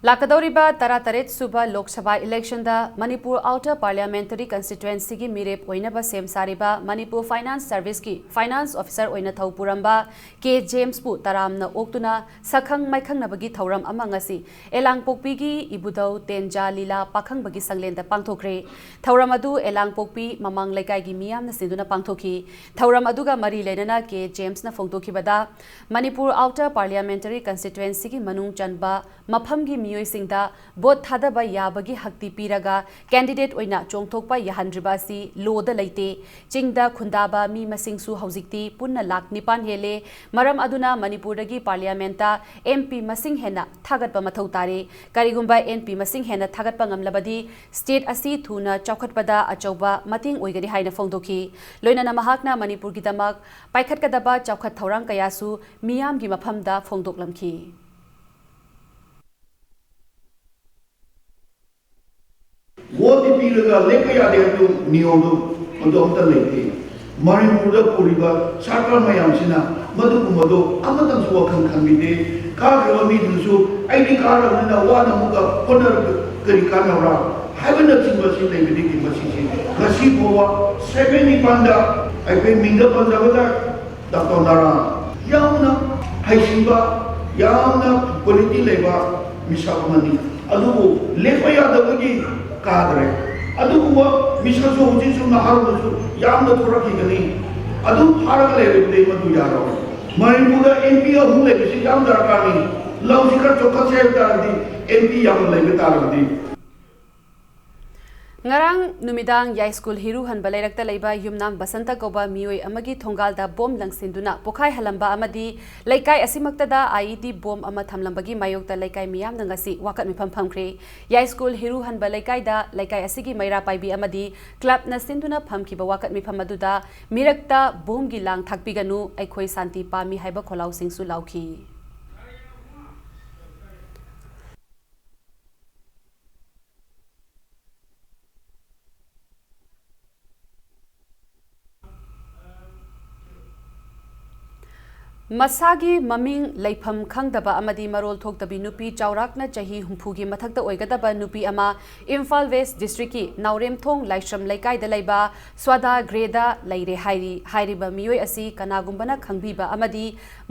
ꯂꯥꯛꯀꯗꯧꯔꯤꯕ ꯇꯔꯥꯇꯔꯦꯠ ꯁꯨꯕ ꯂꯣꯛ ꯁꯚꯥ ꯏꯂꯦꯛꯁꯟꯗ ꯃꯅꯤꯄꯨꯔ ꯑꯥꯎꯇꯔ ꯄꯥꯔꯂꯤꯌꯥꯃꯦꯟꯇꯔꯤ ꯀꯟꯁꯇꯤꯇ꯭ꯋꯦꯟꯁꯤꯒꯤ ꯃꯤꯔꯦꯞ ꯑꯣꯏꯅꯕ ꯁꯦꯝ ꯁꯥꯔꯤꯕ ꯃꯅꯤꯄꯨꯔ ꯐꯥꯏꯅꯥꯟꯁ ꯁꯔꯚꯤꯁꯀꯤ ꯐꯥꯏꯅꯥꯟꯁ ꯑꯣꯐꯤꯁꯔ ꯑꯣꯏꯅ ꯊꯧ ꯄꯨꯔꯝꯕ ꯀꯦ ꯖꯦꯝꯁꯄꯨ ꯇꯔꯥꯝꯅ ꯑꯣꯛꯇꯨꯅ ꯁꯛꯈꯪ ꯃꯥꯏꯈꯪꯅꯕꯒꯤ ꯊꯧꯔꯝ ꯑꯃ ꯉꯁꯤ ꯑꯦꯂꯥꯡꯄꯣꯛꯄꯤꯒꯤ ꯏꯕꯨꯙꯧ ꯇꯦꯟꯖꯥ ꯂꯤꯂꯥ ꯄꯥꯈꯪꯕꯒꯤ ꯁꯪꯂꯦꯟꯗ ꯄꯥꯡꯊꯣꯛꯈ꯭ꯔꯦ꯫ ꯊꯧꯔꯝ ꯑꯗꯨ ꯑꯦꯂꯥꯡꯄꯣꯛꯄꯤ ꯃꯃꯥꯡ ꯂꯩꯀꯥꯏꯒꯤ ꯃꯤꯌꯥꯝꯅ ꯁꯤꯟꯗꯨꯅ ꯄꯥꯡꯊꯣꯛꯈꯤ꯫ ꯊꯧꯔꯝ ꯑꯗꯨꯒ ꯃꯔꯤ ꯂꯩꯅꯅ ꯀꯦ ꯖꯦꯝꯁꯅ ꯐꯣꯡꯗꯣꯛꯈꯤꯕꯗ, ꯃꯅꯤꯄꯨꯔ ꯑꯥꯎꯇꯔ ꯄꯥꯔꯂꯤꯌꯥꯃꯦꯟꯇꯔꯤ ꯀꯟꯁꯇꯤꯇ꯭ꯋꯦꯟꯁꯤꯒꯤ ꯃꯅꯨꯡ ꯆꯟꯕ ꯃꯐꯝꯒꯤ ꯃꯤꯑꯣꯏꯁꯤꯡꯗ ꯚꯣꯠ ꯊꯥꯗꯕ ꯌꯥꯕꯒꯤ ꯍꯛꯇꯤ ꯄꯤꯔꯒ ꯀꯦꯟꯗꯤꯗꯦꯠ ꯑꯣꯏꯅ ꯆꯣꯡꯊꯣꯛꯄ ꯌꯥꯍꯟꯗ꯭ꯔꯤꯕ ꯑꯁꯤ ꯂꯣꯗ ꯂꯩꯇꯦ꯫ ꯆꯤꯡꯗ ꯈꯨꯟꯗꯥꯕ ꯃꯤ ꯃꯁꯤꯡꯁꯨ ꯍꯧꯖꯤꯛꯇꯤ ꯄꯨꯟꯅ ꯂꯥꯈ ꯅꯤꯄꯥꯟ ꯍꯦꯜꯂꯦ꯫ ꯃꯔꯝ ꯑꯗꯨꯅ ꯃꯅꯤꯄꯨꯔꯗꯒꯤ ꯄꯥꯔꯂꯤꯌꯥꯃꯦꯟꯇ ꯑꯦꯝ ꯄꯤ ꯃꯁꯤꯡ ꯍꯦꯟꯅ ꯊꯥꯒꯠꯄ ꯃꯊꯧ ꯇꯥꯔꯦ꯫ ꯀꯔꯤꯒꯨꯝꯕ ꯑꯦꯝ ꯄꯤ ꯃꯁꯤꯡ ꯍꯦꯟꯅ ꯊꯥꯒꯠꯄ ꯉꯝꯂꯕꯗꯤ ꯁ꯭ꯇꯦꯠ ꯑꯁꯤ ꯊꯨꯅ ꯆꯥꯎꯈꯠꯄꯗ ꯑꯆꯧꯕ ꯃꯇꯦꯡ ꯑꯣꯏꯒꯅꯤ ꯍꯥꯏꯅ ꯐꯣꯡꯗꯣꯛꯈꯤ꯫ ꯂꯣꯏꯅꯅ ꯃꯍꯥꯛꯅ ꯃꯅꯤꯄꯨꯔꯒꯤꯗꯃꯛ ꯄꯥꯏꯈꯠꯀꯗꯕ ꯆꯥꯎꯈꯠ ꯊꯧꯔꯥꯡ ꯀꯌꯥꯁꯨ ꯃꯤꯌꯥꯝꯒꯤ ꯃꯐꯝꯗ ꯐꯣꯡꯗꯣꯛꯂꯝꯈꯤ꯫ ꯚꯣꯠꯇꯤ ꯄꯤꯔꯒ ꯂꯦꯞꯄ ꯌꯥꯗꯦ ꯍꯥꯏꯕꯗꯨ ꯅꯤꯌꯣꯝꯗꯨ ꯃꯗꯨ ꯑꯝꯇ ꯂꯩꯇꯦ꯫ ꯃꯅꯤꯄꯨꯔꯗ ꯄꯨꯔꯤꯕ ꯁꯔꯀꯥꯔ ꯃꯌꯥꯝꯁꯤꯅ ꯃꯗꯨꯒꯨꯝꯕꯗꯣ ꯑꯃꯇꯪꯁꯨ ꯋꯥꯈꯜ ꯈꯟꯕꯤꯗꯦ꯫ ꯀꯥꯈ꯭ꯔꯕ ꯃꯤꯗꯨꯅꯁꯨ "ꯑꯩꯗꯤ ꯀꯥꯔꯕꯅꯤꯅ ꯋꯥꯅ ꯑꯃꯨꯛꯀ ꯍꯣꯠꯅꯔꯒ ꯀꯔꯤ ꯀꯥꯟꯅꯕ꯭ꯔꯥ?" ꯍꯥꯏꯕꯅꯆꯤꯡꯕꯁꯤ ꯂꯩꯕꯗꯒꯤ ꯃꯁꯤꯁꯤ ꯉꯁꯤ ꯐꯥꯎꯕ ꯁꯦꯝꯕ ꯅꯤꯄꯥꯟꯗ ꯑꯩꯈꯣꯏ ꯃꯤꯡꯗ ꯄꯟꯖꯕꯗ ꯗꯥꯛꯇꯔ ꯅꯥꯔꯥ ꯌꯥꯝꯅ ꯍꯩꯁꯤꯡꯕ, ꯌꯥꯝꯅ ꯀ꯭ꯋꯥꯂꯤꯇꯤ ꯂꯩꯕ ꯃꯤꯁꯛ ꯑꯃꯅꯤ꯫ ꯑꯗꯨꯕꯨ ꯂꯦꯞꯄ ꯌꯥꯗꯕꯒꯤ ꯀꯥꯗ꯭ꯔꯦ꯫ ꯑꯗꯨꯒꯨꯝꯕ ꯃꯤꯁꯛꯁꯨ ꯍꯧꯖꯤꯛꯁꯨ ꯅꯍꯥꯔꯣꯜꯗꯁꯨ ꯌꯥꯝꯅ ꯊꯣꯔꯛꯈꯤꯒꯅꯤ꯫ ꯑꯗꯨ ꯐꯥꯔꯒ ꯂꯩꯔꯕꯗꯤ ꯃꯗꯨ ꯌꯥꯔꯣꯏ꯫ ꯃꯅꯤꯄꯨꯔꯗ ꯑꯦꯝ ꯄꯤ ꯑꯍꯨꯝ ꯂꯩꯕꯁꯤ ꯌꯥꯝ ꯗꯔꯀꯥꯔꯅꯤ꯫ ꯂꯝꯁꯤ ꯈꯔ ꯆꯥꯎꯈꯠꯁꯦ ꯍꯥꯏꯕ ꯇꯥꯔꯒꯗꯤ, ꯑꯦꯝ ꯄꯤ ꯌꯥꯝꯅ ꯂꯩꯕ ꯇꯥꯔꯒꯗꯤ꯫ ꯉꯔꯥꯡ ꯅꯨꯃꯤꯗꯥꯡ ꯌꯥꯏꯁ꯭ꯀꯨꯜ ꯍꯤꯔꯨꯍꯟꯕ ꯂꯩꯔꯛꯇ ꯂꯩꯕ ꯌꯨꯝꯅꯥꯝ ꯕꯁꯟꯇ ꯀꯧꯕ ꯃꯤꯑꯣꯏ ꯑꯃꯒꯤ ꯊꯣꯡꯒꯥꯜꯗ ꯕꯣꯝ ꯂꯪꯁꯤꯟꯗꯨꯅ ꯄꯣꯈꯥꯏꯍꯜꯂꯝꯕ ꯑꯃꯗꯤ ꯂꯩꯀꯥꯏ ꯑꯁꯤꯃꯛꯇꯗ ꯑꯥꯏꯏꯗꯤ ꯕꯣꯝ ꯑꯃ ꯊꯝꯂꯝꯕꯒꯤ ꯃꯥꯌꯣꯛꯇ ꯂꯩꯀꯥꯏ ꯃꯤꯌꯥꯝꯅ ꯉꯁꯤ ꯋꯥꯀꯠ ꯃꯤꯐꯝ ꯐꯝꯈ꯭ꯔꯦ꯫ ꯌꯥꯏꯁ꯭ꯀꯨꯜ ꯍꯤꯔꯨꯍꯟꯕ ꯂꯩꯀꯥꯏꯗ ꯂꯩꯀꯥꯏ ꯑꯁꯤꯒꯤ ꯃꯩꯔꯥ ꯄꯥꯏꯕꯤ ꯑꯃꯗꯤ ꯀ꯭ꯂꯕꯅ ꯁꯤꯟꯗꯨꯅ ꯐꯝꯈꯤꯕ ꯋꯥꯀꯠ ꯃꯤꯐꯝ ꯑꯗꯨꯗ ꯃꯤꯔꯛꯇ ꯕꯣꯝꯒꯤ ꯂꯥꯡ ꯊꯥꯛꯄꯤꯒꯅꯨ, ꯑꯩꯈꯣꯏ ꯁꯥꯟꯇꯤ ꯄꯥꯝꯃꯤ ꯍꯥꯏꯕ ꯈꯣꯜꯂꯥꯎꯁꯤꯡꯁꯨ ꯂꯥꯎꯈꯤ꯫ ꯃꯁꯥꯒꯤ ꯃꯃꯤꯡ, ꯂꯩꯐꯝ ꯈꯪꯗꯕ ꯑꯃꯗꯤ ꯃꯔꯣꯜ ꯊꯣꯛꯇꯕꯤ ꯅꯨꯄꯤ ꯆꯥꯎꯔꯥꯛꯅ ꯆꯍꯤ ꯍꯨꯝꯐꯨꯒꯤ ꯃꯊꯛꯇ ꯑꯣꯏꯒꯗꯕ ꯅꯨꯄꯤ ꯑꯃ ꯏꯝꯐꯥꯜ ꯋꯦꯁ ꯗꯤꯁꯇ꯭ꯔꯤꯛꯀꯤ ꯅꯥꯎꯔꯦꯝꯊꯣꯡ ꯂꯥꯏꯁ꯭ꯔꯝ ꯂꯩꯀꯥꯏꯗ ꯂꯩꯕ ꯁ꯭ꯋꯥꯗꯥ ꯒ꯭ꯔꯦꯗ ꯂꯩꯔꯦ ꯍꯥꯏꯔꯤ꯫ ꯍꯥꯏꯔꯤꯕ ꯃꯤꯑꯣꯏ ꯑꯁꯤ ꯀꯅꯥꯒꯨꯝꯕꯅ ꯈꯪꯕꯤꯕ ꯑꯃꯗꯤ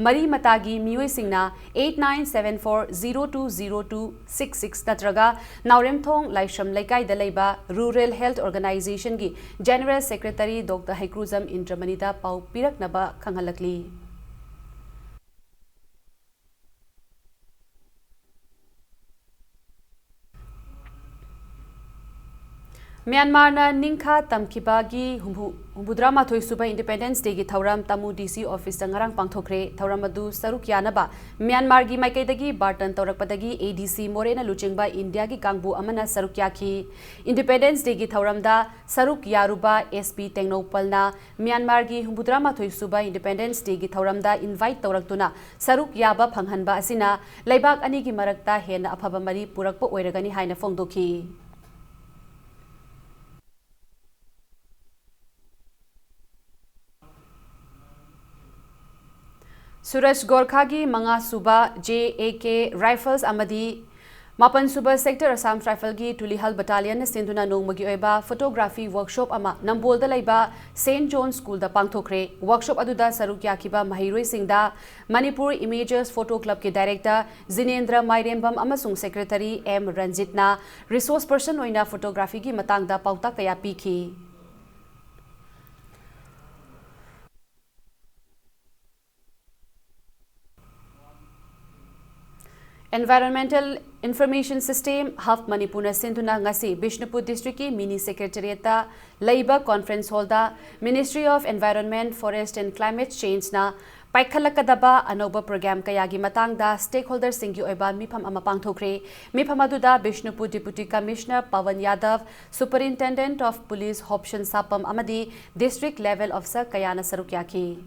ꯃꯔꯤ ꯃꯇꯥꯒꯤ ꯃꯤꯑꯣꯏꯁꯤꯡꯅ eight nine seven four zero two zero two six six ꯅꯠꯇ꯭ꯔꯒ ꯅꯥꯎꯔꯦꯝꯊꯣꯡ ꯂꯥꯏꯁ꯭ꯔꯝ ꯂꯩꯀꯥꯏꯗ ꯂꯩꯕ Rural Health Organizationꯒꯤ General Secretary Doctor ꯍꯩꯀ꯭ꯔꯨꯖꯝ ꯏꯟꯗ꯭ꯔꯃꯅꯤꯗ ꯄꯥꯎ ꯄꯤꯔꯛꯅꯕ ꯈꯪꯍꯜꯂꯛꯂꯤ꯫ ꯃ꯭ꯌꯥꯟꯃꯥꯔꯅ ꯅꯤꯡꯈꯥ ꯇꯝꯈꯤꯕꯒꯤ ꯍꯨꯝꯐꯨ, ꯍꯨꯝꯐꯨꯇꯔꯥ ꯃꯥꯊꯣꯏ ꯁꯨꯕ Independence Dayꯒꯤ ꯊꯧꯔꯝ ꯇꯥꯃꯨ D C officeꯇ ꯉꯔꯥꯡ ꯄꯥꯡꯊꯣꯛꯈ꯭ꯔꯦ꯫ ꯊꯧꯔꯝ ꯑꯗꯨ ꯁꯔꯨꯛ ꯌꯥꯅꯕ ꯃ꯭ꯌꯥꯟꯃꯥꯔꯒꯤ ꯃꯥꯏꯀꯩꯗꯒꯤ ꯕꯥꯔꯇꯟ ꯇꯧꯔꯛꯄꯗꯒꯤ A D C ꯃꯣꯔꯦꯅ ꯂꯨꯆꯤꯡꯕ ꯏꯟꯗꯤꯌꯥꯒꯤ ꯀꯥꯡꯕꯨ ꯑꯃꯅ ꯁꯔꯨꯛ ꯌꯥꯈꯤ꯫ Independence Dayꯒꯤ ꯊꯧꯔꯝꯗ ꯁꯔꯨꯛ ꯌꯥꯔꯨꯕ S P ꯇꯦꯡꯅꯧꯄꯜꯅ ꯃ꯭ꯌꯥꯟꯃꯥꯔꯒꯤ ꯍꯨꯝꯐꯨꯇꯔꯥ ꯃꯥꯊꯣꯏ ꯁꯨꯕ Independence Dayꯒꯤ ꯊꯧꯔꯝꯗ invite ꯇꯧꯔꯛꯇꯨꯅ ꯁꯔꯨꯛ ꯌꯥꯕ ꯐꯪꯍꯟꯕ ꯑꯁꯤꯅ ꯂꯩꯕꯥꯛ ꯑꯅꯤꯒꯤ ꯃꯔꯛꯇ ꯍꯦꯟꯅ ꯑꯐꯕ ꯃꯔꯤ ꯄꯨꯔꯛꯄ ꯑꯣꯏꯔꯒꯅꯤ ꯍꯥꯏꯅ ꯐꯣꯡꯗꯣꯛꯈꯤ꯫ ꯁꯨꯔꯖ ꯒꯣꯔꯈꯥꯒꯤ ꯃꯉꯥ ꯁꯨꯕ J A K Rifles ꯑꯃꯗꯤ ꯃꯥꯄꯟ ꯁꯨꯕ Sector Assam Rifleꯒꯤ ꯇꯨꯂꯤꯍꯜ Battalionꯅ ꯁꯤꯟꯗꯨꯅ ꯅꯣꯡꯃꯒꯤ ꯑꯣꯏꯕ photography workshop ꯑꯃ ꯅꯝꯕꯣꯜꯗ ꯂꯩꯕ Saint John Schoolꯗ ꯄꯥꯡꯊꯣꯛꯈ꯭ꯔꯦ꯫ Workshop ꯑꯗꯨꯗ ꯁꯔꯨꯛ ꯌꯥꯈꯤꯕ ꯃꯍꯩꯔꯣꯏꯁꯤꯡꯗ Manipur Images Photo Clubꯀꯤ director ꯖꯤꯅꯦꯟꯗ꯭ꯔ ꯃꯥꯏꯔꯦꯝꯕꯝ ꯑꯃꯁꯨꯡ secretary M ꯔꯟꯖꯤꯠꯅ resource person ꯑꯣꯏꯅ photographyꯒꯤ ꯃꯇꯥꯡꯗ ꯄꯥꯎꯇꯥꯛ ꯀꯌꯥ ꯄꯤꯈꯤ꯫ Environmental Information System Hub ꯃꯅꯤꯄꯨꯔꯅ ꯁꯤꯟꯗꯨꯅ ꯉꯁꯤ ꯕꯤꯁꯅꯨꯄꯨꯔ districtꯀꯤ mini secretariatꯇ ꯂꯩꯕ conference hallꯗ Ministry of Environment, Forest and Climate Changeꯅ ꯄꯥꯏꯈꯠꯂꯛꯀꯗꯕ ꯑꯅꯧꯕ program ꯀꯌꯥꯒꯤ ꯃꯇꯥꯡꯗ stakeholderꯁꯤꯡꯒꯤ ꯑꯣꯏꯕ ꯃꯤꯐꯝ ꯑꯃ ꯄꯥꯡꯊꯣꯛꯈ꯭ꯔꯦ꯫ ꯃꯤꯐꯝ ꯑꯗꯨꯗ ꯕꯤꯁꯅꯨꯄꯨꯔ Deputy Commissioner ꯄꯋꯟ ꯌꯥꯗꯕ, Superintendent of Police ꯍꯣꯞꯁꯟ ꯁꯥꯄꯝ ꯑꯃꯗꯤ district level officer ꯀꯌꯥꯅ ꯁꯔꯨꯛ ꯌꯥꯈꯤ꯫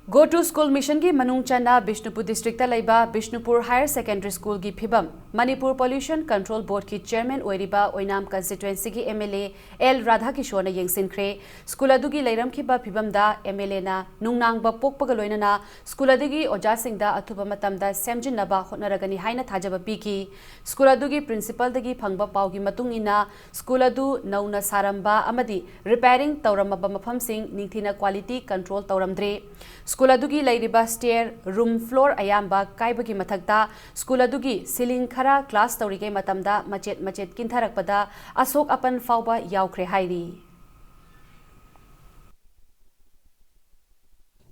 Go to School Mission ꯒꯤ ꯃꯅꯨꯡ ꯆꯟꯅ ꯕꯤꯁꯅꯨꯄꯨꯔ district ꯇ ꯂꯩꯕ ꯕꯤꯁꯅꯨꯄꯨꯔ Higher Secondary School ꯒꯤ ꯐꯤꯕꯝ, ꯃꯅꯤꯄꯨꯔ Pollution Control Board ꯀꯤ chairman ꯑꯣꯏꯔꯤꯕ ꯑꯣꯏꯅꯥꯝ constituency ꯒꯤ M L A L ꯔꯥꯙꯥꯀꯤꯁꯣꯔꯅ ꯌꯦꯡꯁꯤꯟꯈ꯭ꯔꯦ꯫ School ꯑꯗꯨꯒꯤ ꯂꯩꯔꯝꯈꯤꯕ ꯐꯤꯕꯝꯗ M L A ꯅ ꯅꯨꯡꯅꯥꯡꯕ ꯄꯣꯛꯄꯒ ꯂꯣꯏꯅꯅ school ꯑꯗꯨꯒꯤ ꯑꯣꯖꯥꯁꯤꯡꯗ ꯑꯊꯨꯕ ꯃꯇꯝꯗ ꯁꯦꯝꯖꯤꯟꯅꯕ ꯍꯣꯠꯅꯔꯒꯅꯤ ꯍꯥꯏꯅ ꯊꯥꯖꯕ ꯄꯤꯈꯤ꯫ School ꯑꯗꯨꯒꯤ principal ꯗꯒꯤ ꯐꯪꯕ ꯄꯥꯎꯒꯤ ꯃꯇꯨꯡ ꯏꯟꯅ, school ꯑꯗꯨ ꯅꯧꯅ ꯁꯥꯔꯝꯕ ꯑꯃꯗꯤ repairing ꯇꯧꯔꯝꯃꯕ ꯃꯐꯝꯁꯤꯡ ꯅꯤꯡꯊꯤꯅ quality control ꯇꯧꯔꯝꯗ꯭ꯔꯦ꯫ School ꯑꯗꯨꯒꯤ ꯂꯩꯔꯤꯕ stair, room floor ꯑꯌꯥꯝꯕ ꯀꯥꯏꯕꯒꯤ ꯃꯊꯛꯇ, school ꯑꯗꯨꯒꯤ ceiling ꯈꯔ class ꯇꯧꯔꯤꯉꯩ ꯃꯇꯝꯗ ꯃꯆꯦꯠ ꯃꯆꯦꯠ ꯀꯤꯟꯊꯔꯛꯄꯗ ꯑꯁꯣꯛ ꯑꯄꯟ ꯐꯥꯎꯕ ꯌꯥꯎꯈ꯭ꯔꯦ ꯍꯥꯏꯔꯤ꯫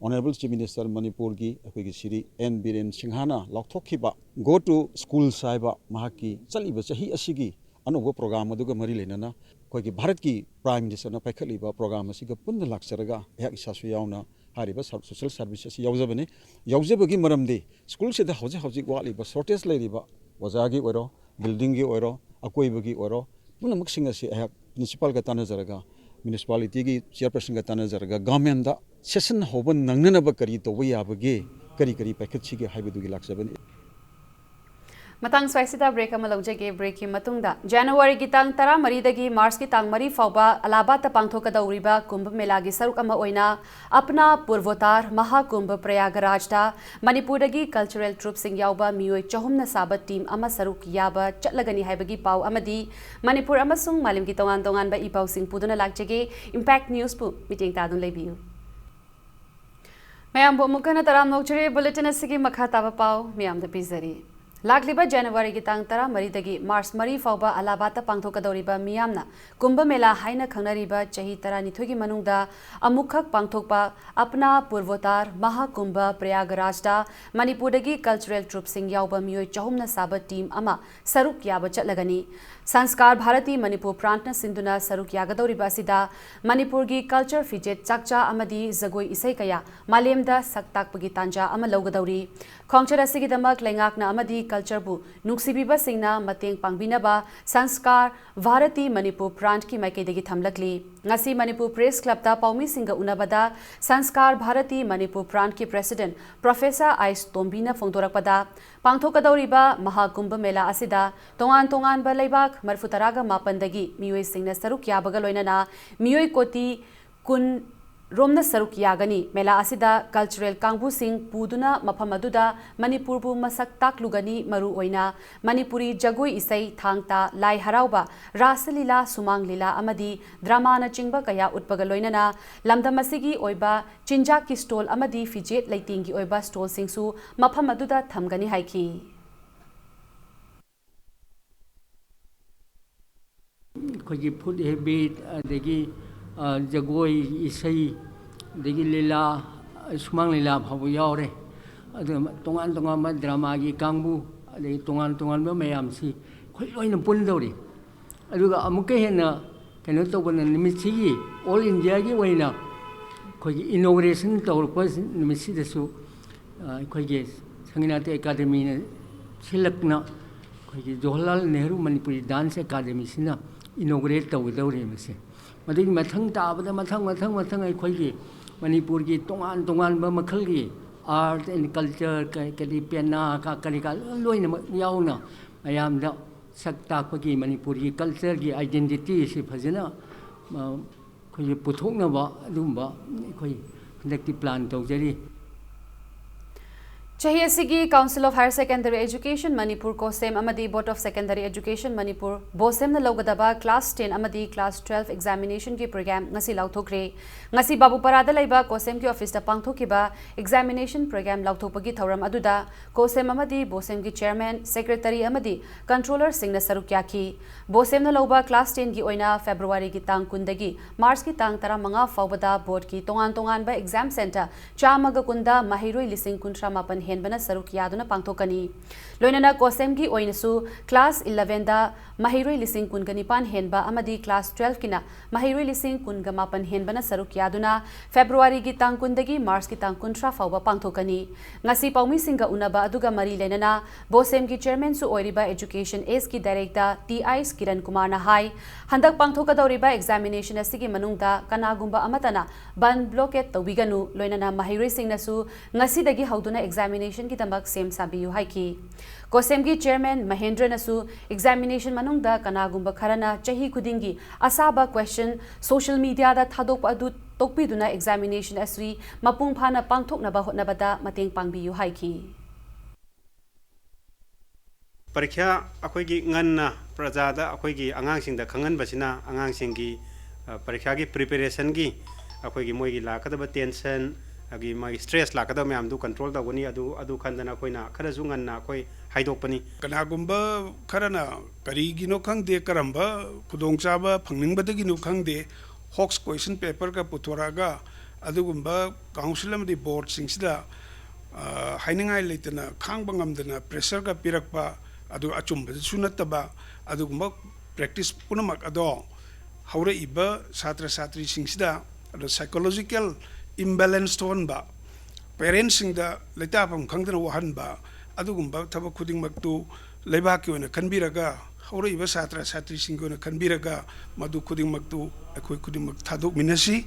Honourable Chief Minister ꯃꯅꯤꯄꯨꯔꯒꯤ ꯑꯩꯈꯣꯏꯒꯤ ꯁ꯭ꯔꯤ ꯑꯦꯟ ꯕꯤꯔꯦꯟ ꯁꯤꯡꯍꯅ ꯂꯥꯎꯊꯣꯛꯈꯤꯕ Go to Schools ꯍꯥꯏꯕ ꯃꯍꯥꯛꯀꯤ ꯆꯠꯂꯤꯕ ꯆꯍꯤ ꯑꯁꯤꯒꯤ ꯑꯅꯧꯕ program ꯑꯗꯨꯒ ꯃꯔꯤ ꯂꯩꯅꯅ ꯑꯩꯈꯣꯏꯒꯤ ꯚꯥꯔꯠꯀꯤ Prime Minister ꯅ ꯄꯥꯏꯈꯠꯂꯤꯕ program ꯑꯁꯤꯒ ꯄꯨꯟꯅ ꯂꯥꯛꯆꯔꯒ ꯑꯩꯍꯥꯛ ꯏꯁꯥꯁꯨ ꯌꯥꯎꯅ ꯍꯥꯏꯔꯤꯕ ꯁ-, social service ꯑꯁꯤ ꯌꯥꯎꯖꯕꯅꯤ꯫ ꯌꯥꯎꯖꯕꯒꯤ ꯃꯔꯝꯗꯤ school ꯁꯤꯗ ꯍꯧꯖꯤꯛ ꯍꯧꯖꯤꯛ ꯋꯥꯠꯂꯤꯕ, shortage ꯂꯩꯔꯤꯕ ꯑꯣꯖꯥꯒꯤ ꯑꯣꯏꯔꯣ, building ꯒꯤ ꯑꯣꯏꯔꯣ, ꯑꯀꯣꯏꯕꯒꯤ ꯑꯣꯏꯔꯣ, ꯄꯨꯝꯅꯃꯛꯁꯤꯡ ꯑꯁꯤ ꯑꯩꯍꯥꯛ principal ꯒ ꯇꯥꯟꯅꯖꯔꯒ, municipality ꯒꯤ chairperson ꯒ ꯇꯥꯟꯅꯖꯔꯒ, government ꯗ session ꯍꯧꯕ ꯅꯪꯅꯅꯕ ꯀꯔꯤ ꯇꯧꯕ ꯌꯥꯕꯒꯦ, ꯀꯔꯤ ꯀꯔꯤ ꯄꯥꯏꯈꯠꯁꯤꯒꯦ ꯍꯥꯏꯕꯗꯨꯒꯤ ꯂꯥꯛꯆꯕꯅꯤ꯫ ꯃꯇꯥꯡ ꯁ꯭ꯋꯥꯏꯁꯤꯗ break ꯑꯃ ꯂꯧꯖꯒꯦ꯫ Break ꯀꯤ ꯃꯇꯨꯡꯗ, January ꯒꯤ ꯇꯥꯡ ꯇꯔꯥꯃꯔꯤꯗꯒꯤ March ꯀꯤ ꯇꯥꯡ ꯃꯔꯤ ꯐꯥꯎꯕ ꯑꯂꯥꯍꯥꯕꯥꯗꯇ ꯄꯥꯡꯊꯣꯛꯀꯗꯧꯔꯤꯕ ꯀꯨꯝꯚ ꯃꯦꯂꯥꯒꯤ ꯁꯔꯨꯛ ꯑꯃ ꯑꯣꯏꯅ ꯑꯞꯅꯥ ꯄꯨꯔꯚꯣꯇꯥꯔ ꯃꯍꯥꯀꯨꯝꯚ ꯄ꯭ꯔꯌꯥꯒꯔꯥꯖꯇ ꯃꯅꯤꯄꯨꯔꯗꯒꯤ cultural troupe ꯁꯤꯡ ꯌꯥꯎꯕ ꯃꯤꯑꯣꯏ ꯆꯍꯨꯝꯅ ꯁꯥꯕ team ꯑꯃ ꯁꯔꯨꯛ ꯌꯥꯕ ꯆꯠꯂꯒꯅꯤ ꯍꯥꯏꯕꯒꯤ ꯄꯥꯎ ꯑꯃꯗꯤ ꯃꯅꯤꯄꯨꯔ ꯑꯃꯁꯨꯡ ꯃꯥꯂꯦꯝꯒꯤ ꯇꯣꯉꯥꯟ ꯇꯣꯉꯥꯟꯕ ꯏ ꯄꯥꯎꯁꯤꯡ ꯄꯨꯗꯨꯅ ꯂꯥꯛꯆꯒꯦ꯫ Impact News ꯄꯨ ꯃꯤꯠꯌꯦꯡ ꯇꯥꯗꯨꯅ ꯂꯩꯕꯤꯌꯨ꯫ ꯃꯌꯥꯝꯕꯨ ꯑꯃꯨꯛ ꯍꯟꯅ ꯇꯔꯥꯝꯅ ꯑꯣꯛꯆꯔꯤ꯫ Bulletin ꯑꯁꯤꯒꯤ ꯃꯈꯥ ꯇꯥꯕ ꯄꯥꯎ ꯃꯤꯌꯥꯝꯗ ꯄꯤꯖꯔꯤ꯫ ꯂꯥꯛꯂꯤꯕ January ꯒꯤ ꯇꯥꯡ ꯇꯔꯥꯃꯔꯤꯗꯒꯤ March ꯃꯔꯤ ꯐꯥꯎꯕ ꯑꯂꯥꯍꯥꯕꯥꯗꯇ ꯄꯥꯡꯊꯣꯛꯀꯗꯧꯔꯤꯕ ꯃꯤꯌꯥꯝꯅ ꯀꯨꯝꯚ ꯃꯦꯂꯥ ꯍꯥꯏꯅ ꯈꯪꯅꯔꯤꯕ ꯆꯍꯤ ꯇꯔꯥꯅꯤꯊꯣꯏꯒꯤ ꯃꯅꯨꯡꯗ ꯑꯃꯨꯛꯈꯛ ꯄꯥꯡꯊꯣꯛꯄ ꯑꯞꯅꯥ ꯄꯨꯔꯚꯣꯇꯥꯔ ꯃꯍꯥꯀꯨꯝꯚ ꯄ꯭ꯔꯌꯥꯒꯔꯥꯖꯇ ꯃꯅꯤꯄꯨꯔꯗꯒꯤ cultural troupe ꯁꯤꯡ ꯌꯥꯎꯕ ꯃꯤꯑꯣꯏ ꯆꯍꯨꯝꯅ ꯁꯥꯕ team ꯑꯃ ꯁꯔꯨꯛ ꯌꯥꯕ ꯆꯠꯂꯒꯅꯤ꯫ Sanskar Bharati Manipur Prant ꯅ ꯁꯤꯟꯗꯨꯅ ꯁꯔꯨꯛ ꯌꯥꯒꯗꯧꯔꯤꯕ ꯑꯁꯤꯗ ꯃꯅꯤꯄꯨꯔꯒꯤ culture ꯐꯤꯖꯦꯠ ꯆꯥꯛꯆꯥ ꯑꯃꯗꯤ ꯖꯒꯣꯏ ꯏꯁꯩ ꯀꯌꯥ ꯃꯥꯂꯦꯝꯗ ꯁꯛ ꯇꯥꯛꯄꯒꯤ ꯇꯥꯟꯖꯥ ꯑꯃ ꯂꯧꯒꯗꯧꯔꯤ꯫ ꯈꯣꯡꯆꯠ ꯑꯁꯤꯒꯤꯗꯃꯛ ꯂꯩꯉꯥꯛꯅ ꯑꯃꯗꯤ culture ꯕꯨ ꯅꯨꯡꯁꯤꯕꯤꯕꯁꯤꯡꯅ ꯃꯇꯦꯡ ꯄꯥꯡꯕꯤꯅꯕ ꯁꯪꯁꯀꯥꯔ ꯚꯥꯔꯇꯤ ꯃꯅꯤꯄꯨꯔ branch ꯀꯤ ꯃꯥꯏꯀꯩꯗꯒꯤ ꯊꯝꯂꯛꯂꯤ꯫ ꯉꯁꯤ ꯃꯅꯤꯄꯨꯔ Press Club ꯇ ꯄꯥꯎꯃꯤꯁꯤꯡꯒ ꯎꯅꯕꯗ ꯁꯪꯁꯀꯥꯔ ꯚꯥꯔꯇꯤ ꯃꯅꯤꯄꯨꯔ branch ꯀꯤ president professor ꯑꯥꯏꯁ ꯇꯣꯝꯕꯤꯅ ꯐꯣꯡꯗꯣꯔꯛꯄꯗ, ꯄꯥꯡꯊꯣꯛꯀꯗꯧꯔꯤꯕ ꯃꯍꯥꯀꯨꯝꯚ ꯃꯦꯂꯥ ꯑꯁꯤꯗ ꯇꯣꯉꯥꯟ ꯇꯣꯉꯥꯟꯕ ꯂꯩꯕꯥꯛ ꯃꯔꯤꯐꯨ ꯇꯔꯥꯒ ꯃꯥꯄꯟꯗꯒꯤ ꯃꯤꯑꯣꯏꯁꯤꯡꯅ ꯁꯔꯨꯛ ꯌꯥꯕꯒ ꯂꯣꯏꯅꯅ ꯃꯤꯑꯣꯏ ꯀꯣꯇꯤ ꯀꯨꯟ ꯔꯣꯝꯅ ꯁꯔꯨꯛ ꯌꯥꯒꯅꯤ꯫ ꯃꯦꯂꯥ ꯑꯁꯤꯗ cultural ꯀꯥꯡꯕꯨꯁꯤꯡ ꯄꯨꯗꯨꯅ ꯃꯐꯝ ꯑꯗꯨꯗ ꯃꯅꯤꯄꯨꯔꯕꯨ ꯃꯁꯛ ꯇꯥꯛꯂꯨꯒꯅꯤ꯫ ꯃꯔꯨ ꯑꯣꯏꯅ ꯃꯅꯤꯄꯨꯔꯤ ꯖꯒꯣꯏ ꯏꯁꯩ, ꯊꯥꯡ ꯇꯥ, ꯂꯥꯏ ꯍꯔꯥꯎꯕ, ꯔꯥꯁ ꯂꯤꯂꯥ, ꯁꯨꯃꯥꯡ ꯂꯤꯂꯥ ꯑꯃꯗꯤ drama ꯅꯆꯤꯡꯕ ꯀꯌꯥ ꯎꯠꯄꯒ ꯂꯣꯏꯅꯅ ꯂꯝꯗꯝ ꯑꯁꯤꯒꯤ ꯑꯣꯏꯕ ꯆꯤꯟꯖꯥꯛꯀꯤ stall ꯑꯃꯗꯤ ꯐꯤꯖꯦꯠ ꯂꯩꯇꯦꯡꯒꯤ ꯑꯣꯏꯕ stall ꯁꯤꯡꯁꯨ ꯃꯐꯝ ꯑꯗꯨꯗ ꯊꯝꯒꯅꯤ ꯍꯥꯏꯈꯤ꯫ ꯑꯩꯈꯣꯏꯒꯤ food habit, ꯑꯗꯒꯤ, ꯑ, ꯖꯒꯣꯏ, ꯏꯁꯩ, ꯑꯗꯒꯤ ꯂꯤꯂꯥ, ꯁꯨꯃꯥꯡ ꯂꯤꯂꯥ ꯐꯥꯎꯕ ꯌꯥꯎꯔꯦ꯫ ꯑꯗꯨꯒ ꯇꯣꯉꯥꯟ ꯇꯣꯉꯥꯟꯕ drama ꯒꯤ ꯀꯥꯡꯕꯨ, ꯑꯗꯒꯤ ꯇꯣꯉꯥꯟ ꯇꯣꯉꯥꯟꯕ ꯃꯌꯥꯝꯁꯤ ꯑꯩꯈꯣꯏ ꯂꯣꯏꯅ ꯄꯨꯟꯗꯧꯔꯤ꯫ ꯑꯗꯨꯒ ꯑꯃꯨꯛꯀ ꯍꯦꯟꯅ ꯀꯩꯅꯣ ꯇꯧꯕꯅ, ꯅꯨꯃꯤꯠꯁꯤꯒꯤ all India ꯒꯤ ꯑꯣꯏꯅ ꯑꯩꯈꯣꯏꯒꯤ inauguration ꯇꯧꯔꯛꯄ ꯅꯨꯃꯤꯠꯁꯤꯗꯁꯨ, ꯑ, ꯑꯩꯈꯣꯏꯒꯤ ꯁꯪꯒꯤꯅꯥꯇ ꯑꯦꯀꯥꯗꯃꯤꯅ ꯁꯤꯜꯂꯛꯅ ꯑꯩꯈꯣꯏꯒꯤ ꯖꯋꯥꯍꯔꯂꯥꯜ ꯅꯦꯍꯔꯨ ꯃꯅꯤꯄꯨꯔꯤ dance academy ꯁꯤꯅ inaugurate ꯇꯧꯒꯗꯧꯔꯤ ꯃꯁꯤ꯫ ꯃꯗꯨꯒꯤ ꯃꯊꯪ ꯇꯥꯕꯗ ꯃꯊꯪ, ꯃꯊꯪ, ꯃꯊꯪ ꯑꯩꯈꯣꯏꯒꯤ ꯃꯅꯤꯄꯨꯔꯒꯤ ꯇꯣꯉꯥꯟ ꯇꯣꯉꯥꯟꯕ ꯃꯈꯜꯒꯤ art and culture, ꯀ-, ꯀꯔꯤ ꯄꯦꯅꯥ, ꯀ-, ꯀꯔꯤ ꯀꯥ ꯂꯣꯏꯅꯃꯛ ꯌꯥꯎꯅ ꯃꯌꯥꯝꯗ ꯁꯛ ꯇꯥꯛꯄꯒꯤ, ꯃꯅꯤꯄꯨꯔꯒꯤ culture ꯒꯤ identity ꯁꯤ ꯐꯖꯅ, ꯑ, ꯑꯩꯈꯣꯏꯒꯤ ꯄꯨꯊꯣꯛꯅꯕ ꯑꯗꯨꯒꯨꯝꯕ ꯑꯩꯈꯣꯏ ꯍꯟꯗꯛꯇꯤ plan ꯇꯧꯖꯔꯤ꯫ ꯆꯍꯤ ꯑꯁꯤꯒꯤ Council of Higher Secondary Education Manipur, ꯀꯣꯁꯦꯝ, ꯑꯃꯗꯤ Board of Secondary Education Manipur, ꯕꯣꯁꯦꯝꯅ ꯂꯧꯒꯗꯕ class ten ꯑꯃꯗꯤ class twelve examination ꯒꯤ program ꯉꯁꯤ ꯂꯥꯎꯊꯣꯛꯈ꯭ꯔꯦ꯫ ꯉꯁꯤ ꯕꯥꯕꯨꯄꯥꯔꯥꯗ ꯂꯩꯕ ꯀꯣꯁꯦꯝꯒꯤ office ꯇ ꯄꯥꯡꯊꯣꯛꯈꯤꯕ examination program ꯂꯥꯎꯊꯣꯛꯄꯒꯤ ꯊꯧꯔꯝ ꯑꯗꯨꯗ ꯀꯣꯁꯦꯝ ꯑꯃꯗꯤ ꯕꯣꯁꯦꯝꯒꯤ chairman, secretary ꯑꯃꯗꯤ controller ꯁꯤꯡꯅ ꯁꯔꯨꯛ ꯌꯥꯈꯤ꯫ ꯕꯣꯁꯦꯝꯅ ꯂꯧꯕ class ten ꯒꯤ ꯑꯣꯏꯅ February ꯒꯤ ꯇꯥꯡ ꯀꯨꯟꯗꯒꯤ March ꯀꯤ ꯇꯥꯡ ꯇꯔꯥꯃꯉꯥ ꯐꯥꯎꯕꯗ board ꯀꯤ ꯇꯣꯉꯥꯟ ꯇꯣꯉꯥꯟꯕ exam centre ꯆꯥꯝꯃꯒ ꯀꯨꯟꯗ ꯃꯍꯩꯔꯣꯏ ꯂꯤꯁꯤꯡ ꯀꯨꯟꯊ꯭ꯔꯥ ꯃꯥꯄꯟ ꯍꯦꯟꯕꯅ ꯁꯔꯨꯛ ꯌꯥꯗꯨꯅ ꯄꯥꯡꯊꯣꯛꯀꯅꯤ꯫ ꯂꯣꯏꯅꯅ ꯀꯣꯁꯦꯝꯒꯤ ꯑꯣꯏꯅꯁꯨ class elevenꯗ ꯃꯍꯩꯔꯣꯏ ꯂꯤꯁꯤꯡ ꯀꯨꯟꯒ ꯅꯤꯄꯥꯟ ꯍꯦꯟꯕ ꯑꯃꯗꯤ class twelveꯀꯤꯅ ꯃꯍꯩꯔꯣꯏ ꯂꯤꯁꯤꯡ ꯀꯨꯟꯒ ꯃꯥꯄꯟ ꯍꯦꯟꯕꯅ ꯁꯔꯨꯛ ꯌꯥꯗꯨꯅ Februaryꯒꯤ ꯇꯥꯡ ꯀꯨꯟꯗꯒꯤ Marchꯀꯤ ꯇꯥꯡ ꯀꯨꯟꯊ꯭ꯔꯥ ꯐꯥꯎꯕ ꯄꯥꯡꯊꯣꯛꯀꯅꯤ꯫ ꯉꯁꯤ ꯄꯥꯎꯃꯤꯁꯤꯡꯒ ꯎꯅꯕ ꯑꯗꯨꯒ ꯃꯔꯤ ꯂꯩꯅꯅ ꯕꯣꯁꯦꯝꯒꯤ chairmanꯁꯨ ꯑꯣꯏꯔꯤꯕ Education Ageꯀꯤ director ꯇꯤ ꯑꯥꯏ ꯀꯤꯔꯟ ꯀꯨꯃꯥꯔꯅ ꯍꯥꯏ, ꯍꯟꯗꯛ ꯄꯥꯡꯊꯣꯛꯀꯗꯧꯔꯤꯕ examination ꯑꯁꯤꯒꯤ ꯃꯅꯨꯡꯗ ꯀꯅꯥꯒꯨꯝꯕ ꯑꯃꯠꯇꯅ ꯕꯟ blockade ꯇꯧꯕꯤꯒꯅꯨ, ꯂꯣꯏꯅꯅ ꯃꯍꯩꯔꯣꯏꯁꯤꯡꯅꯁꯨ ꯉꯁꯤꯗꯒꯤ ꯍꯧꯗꯨꯅ examinationꯒꯤꯗꯃꯛ ꯁꯦꯝ ꯁꯥꯕꯤꯌꯨ ꯍꯥꯏꯈꯤ꯫ ꯀꯣꯁꯦꯝꯒꯤ chairman ꯃꯍꯦꯟꯗ꯭ꯔꯅꯁꯨ examination ꯃꯅꯨꯡꯗ ꯀꯅꯥꯒꯨꯝꯕ ꯈꯔꯅ ꯆꯍꯤ ꯈꯨꯗꯤꯡꯒꯤ ꯑꯁꯥꯕ question social mediaꯗ ꯊꯥꯗꯣꯛꯄ ꯑꯗꯨ ꯇꯣꯛꯄꯤꯗꯨꯅ examination ꯑꯁꯤ ꯃꯄꯨꯡ ꯐꯥꯅ ꯄꯥꯡꯊꯣꯛꯅꯕ ꯍꯣꯠꯅꯕꯗ ꯃꯇꯦꯡ ꯄꯥꯡꯕꯤꯌꯨ ꯍꯥꯏꯈꯤ꯫ ꯄꯔꯤꯈ꯭ꯌꯥ ꯑꯩꯈꯣꯏꯒꯤ ꯉꯟꯅ ꯄ꯭ꯔꯖꯥꯗ, ꯑꯩꯈꯣꯏꯒꯤ ꯑꯉꯥꯡꯁꯤꯡꯗ ꯈꯪꯍꯟꯕꯁꯤꯅ ꯑꯉꯥꯡꯁꯤꯡꯒꯤ, ꯑ, ꯄꯔꯤꯈ꯭ꯌꯥꯒꯤ preparationꯒꯤ ꯑꯩꯈꯣꯏꯒꯤ ꯃꯣꯏꯒꯤ ꯂꯥꯛꯀꯗꯕ tension, ꯑꯗꯒꯤ ꯃꯥꯒꯤ stress ꯂꯥꯛꯀꯗꯕ ꯃꯌꯥꯝꯗꯨ control ꯇꯧꯒꯅꯤ꯫ ꯑꯗꯨ, ꯑꯗꯨ ꯈꯟꯗꯅ ꯑꯩꯈꯣꯏꯅ ꯈꯔꯁꯨ ꯉꯟꯅ ꯑꯩꯈꯣꯏ ꯍꯥꯏꯗꯣꯛꯄꯅꯤ꯫ ꯀꯅꯥꯒꯨꯝꯕ ꯈꯔꯅ ꯀꯔꯤꯒꯤꯅꯣ ꯈꯪꯗꯦ, ꯀꯔꯝꯕ ꯈꯨꯗꯣꯡꯆꯥꯕ ꯐꯪꯅꯤꯡꯕꯗꯒꯤꯅꯣ ꯈꯪꯗꯦ, hoax question paperꯒ ꯄꯨꯊꯣꯔꯛꯑꯒ ꯑꯗꯨꯒꯨꯝꯕ council ꯑꯃꯗꯤ boardꯁꯤꯡꯁꯤꯗ, ꯑ, ꯍꯥꯏꯅꯤꯡꯉꯥꯏ ꯂꯩꯇꯅ, ꯈꯥꯡꯕ ꯉꯝꯗꯅ pressureꯒ ꯄꯤꯔꯛꯄ, ꯑꯗꯨ ꯑꯆꯨꯝꯕꯗꯁꯨ ꯅꯠꯇꯕ, ꯑꯗꯨꯒꯨꯝꯕ practice ꯄꯨꯝꯅꯃꯛ ꯑꯗꯣ ꯍꯧꯔꯛꯏꯕ ꯁꯥꯇ꯭ꯔ ꯁꯥꯇ꯭ꯔꯤꯁꯤꯡꯁꯤꯗ ꯑꯗꯣ psychological imbalance ꯊꯣꯛꯍꯟꯕ, parentsꯁꯤꯡꯗ ꯂꯩꯇꯥꯐꯝ ꯈꯪꯗꯅ ꯋꯥꯍꯟꯕ, ꯑꯗꯨꯒꯨꯝꯕ ꯊꯕꯛ ꯈꯨꯗꯤꯡꯃꯛꯇꯨ ꯂꯩꯕꯥꯛꯀꯤ ꯑꯣꯏꯅ ꯈꯟꯕꯤꯔꯒ, ꯍꯧꯔꯛꯏꯕ ꯁꯥꯇ꯭ꯔ ꯁꯥꯇ꯭ꯔꯤꯁꯤꯡꯒꯤ ꯑꯣꯏꯅ ꯈꯟꯕꯤꯔꯒ, ꯃꯗꯨ ꯈꯨꯗꯤꯡꯃꯛꯇꯨ ꯑꯩꯈꯣꯏ ꯈꯨꯗꯤꯡꯃꯛ ꯊꯥꯗꯣꯛꯃꯤꯟꯅꯁꯤ꯫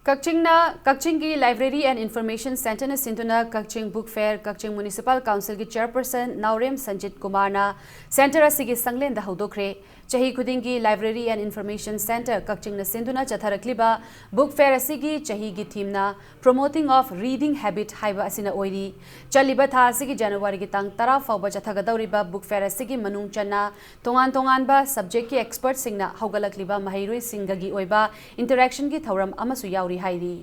ꯀꯛꯆꯤꯡꯅ, ꯀꯛꯆꯤꯡꯒꯤ Library and Information Centreꯅ ꯁꯤꯟꯗꯨꯅ ꯀꯛꯆꯤꯡ Book Fair, ꯀꯛꯆꯤꯡ Municipal Councilꯒꯤ chairperson ꯅꯥꯎꯔꯦꯝ ꯁꯟꯖꯤꯠ ꯀꯨꯃꯥꯔꯅ centre ꯑꯁꯤꯒꯤ ꯁꯪꯂꯦꯟꯗ ꯍꯧꯗꯣꯛꯈ꯭ꯔꯦ꯫ ꯆꯍꯤ ꯈꯨꯗꯤꯡꯒꯤ Library and Information Centre ꯀꯛꯆꯤꯡꯅ ꯁꯤꯟꯗꯨꯅ ꯆꯠꯊꯔꯛꯂꯤꯕ Book Fair ꯑꯁꯤꯒꯤ ꯆꯍꯤꯒꯤ themeꯅ Promoting of Reading Habit ꯍꯥꯏꯕ ꯑꯁꯤꯅ ꯑꯣꯏꯔꯤ꯫ ꯆꯠꯂꯤꯕ ꯊꯥ ꯑꯁꯤꯒꯤ Januaryꯒꯤ ꯇꯥꯡ ꯇꯔꯥ ꯐꯥꯎꯕ ꯆꯠꯊꯒꯗꯧꯔꯤꯕ Book Fair ꯑꯁꯤꯒꯤ ꯃꯅꯨꯡ ꯆꯟꯅ ꯇꯣꯉꯥꯟ ꯇꯣꯉꯥꯟꯕ subjectꯀꯤ expertꯁꯤꯡꯅ ꯍꯧꯒꯠꯂꯛꯂꯤꯕ ꯃꯍꯩꯔꯣꯏꯁꯤꯡꯒꯒꯤ ꯑꯣꯏꯕ interactionꯒꯤ ꯊꯧꯔꯝ ꯑꯃꯁꯨ ꯌꯥꯎꯔꯤ ꯍꯥꯏꯔꯤ꯫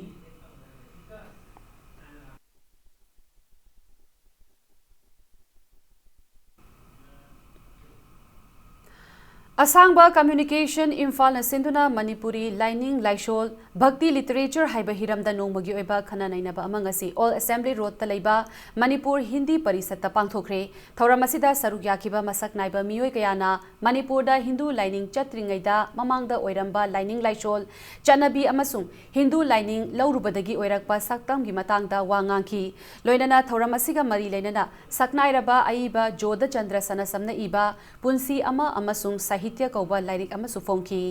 ꯑꯁꯥꯡꯕ ꯀꯝꯃ꯭ꯌꯨꯅꯤꯀꯦꯁꯟ ꯏꯝꯐꯥꯜꯅ ꯁꯤꯟꯗꯨꯅ ꯃꯅꯤꯄꯨꯔꯤ ꯂꯥꯏꯅꯤꯡ ꯂꯥꯏꯁꯣꯜ, ꯚꯛꯇꯤ ꯂꯤꯇꯔꯦꯆꯔ ꯍꯥꯏꯕ ꯍꯤꯔꯝꯗ ꯅꯣꯡꯃꯒꯤ ꯑꯣꯏꯕ ꯈꯟꯅ ꯅꯩꯅꯕ ꯑꯃ ꯉꯁꯤ ꯑꯣꯜ ꯑꯦꯁꯦꯝꯕ꯭ꯂꯤ ꯔꯣꯗꯇ ꯂꯩꯕ ꯃꯅꯤꯄꯨꯔ ꯍꯤꯟꯗꯤ ꯄꯔꯤꯁꯠꯇ ꯄꯥꯡꯊꯣꯛꯈ꯭ꯔꯦ꯫ ꯊꯧꯔꯝ ꯑꯁꯤꯗ ꯁꯔꯨꯛ ꯌꯥꯈꯤꯕ ꯃꯁꯛ ꯅꯥꯏꯕ ꯃꯤꯑꯣꯏ ꯀꯌꯥꯅ ꯃꯅꯤꯄꯨꯔꯗ ꯍꯤꯟꯗꯨ ꯂꯥꯏꯅꯤꯡ ꯆꯠꯇ꯭ꯔꯤꯉꯩꯗ ꯃꯃꯥꯡꯗ ꯑꯣꯏꯔꯝꯕ ꯂꯥꯏꯅꯤꯡ ꯂꯥꯏꯁꯣꯜ, ꯆꯠꯅꯕꯤ ꯑꯃꯁꯨꯡ ꯍꯤꯟꯗꯨ ꯂꯥꯏꯅꯤꯡ ꯂꯧꯔꯨꯕꯗꯒꯤ ꯑꯣꯏꯔꯛꯄ ꯁꯛꯇꯝꯒꯤ ꯃꯇꯥꯡꯗ ꯋꯥ ꯉꯥꯡꯈꯤ꯫ ꯂꯣꯏꯅꯅ ꯊꯧꯔꯝ ꯑꯁꯤꯒ ꯃꯔꯤ ꯂꯩꯅꯅ ꯁꯛꯅꯥꯏꯔꯕ ꯑꯏꯕ ꯖꯣꯙꯆꯟꯗ꯭ꯔ ꯁꯅꯥꯁꯝꯅ ꯏꯕ ꯄꯨꯟꯁꯤ ꯑꯃ ꯑꯃꯁꯨꯡ ꯁꯥꯍꯤꯇ꯭ꯌ ꯀꯧꯕ ꯂꯥꯏꯔꯤꯛ ꯑꯃꯁꯨ ꯐꯣꯡꯈꯤ꯫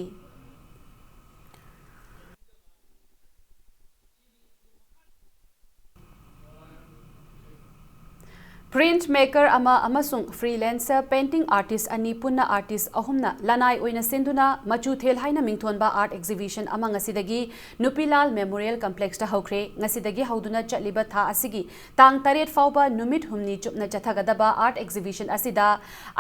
ꯄ꯭ꯔꯤꯟꯠ ꯃꯦꯀꯔ ꯑꯃ ꯑꯃꯁꯨꯡ ꯐ꯭ꯔꯤꯂꯦꯟꯁꯔ ꯄꯦꯟꯇꯤꯡ ꯑꯥꯔꯇꯤꯁ ꯑꯅꯤ ꯄꯨꯟꯅ ꯑꯥꯔꯇꯤꯁ ꯑꯍꯨꯝꯅ ꯂꯅꯥꯏ ꯑꯣꯏꯅ ꯁꯤꯟꯗꯨꯅ ꯃꯆꯨꯊꯦꯜ ꯍꯥꯏꯅ ꯃꯤꯡꯊꯣꯟꯕ ꯑꯥꯔꯠ ꯑꯦꯛꯖꯤꯕꯤꯁꯟ ꯑꯃ ꯉꯁꯤꯗꯒꯤ ꯅꯨꯄꯤꯂꯥꯜ ꯃꯦꯃꯣꯔꯤꯌꯦꯜ ꯀꯝꯄ꯭ꯂꯦꯛꯁꯇ ꯍꯧꯈ꯭ꯔꯦ꯫ ꯉꯁꯤꯗꯒꯤ ꯍꯧꯗꯨꯅ ꯆꯠꯂꯤꯕ ꯊꯥ ꯑꯁꯤꯒꯤ ꯇꯥꯡ ꯇꯔꯦꯠ ꯐꯥꯎꯕ ꯅꯨꯃꯤꯠ ꯍꯨꯝꯅꯤ ꯆꯨꯞꯅ ꯆꯠꯊꯒꯗꯕ ꯑꯥꯔꯠ ꯑꯦꯛꯖꯤꯕꯤꯁꯟ ꯑꯁꯤꯗ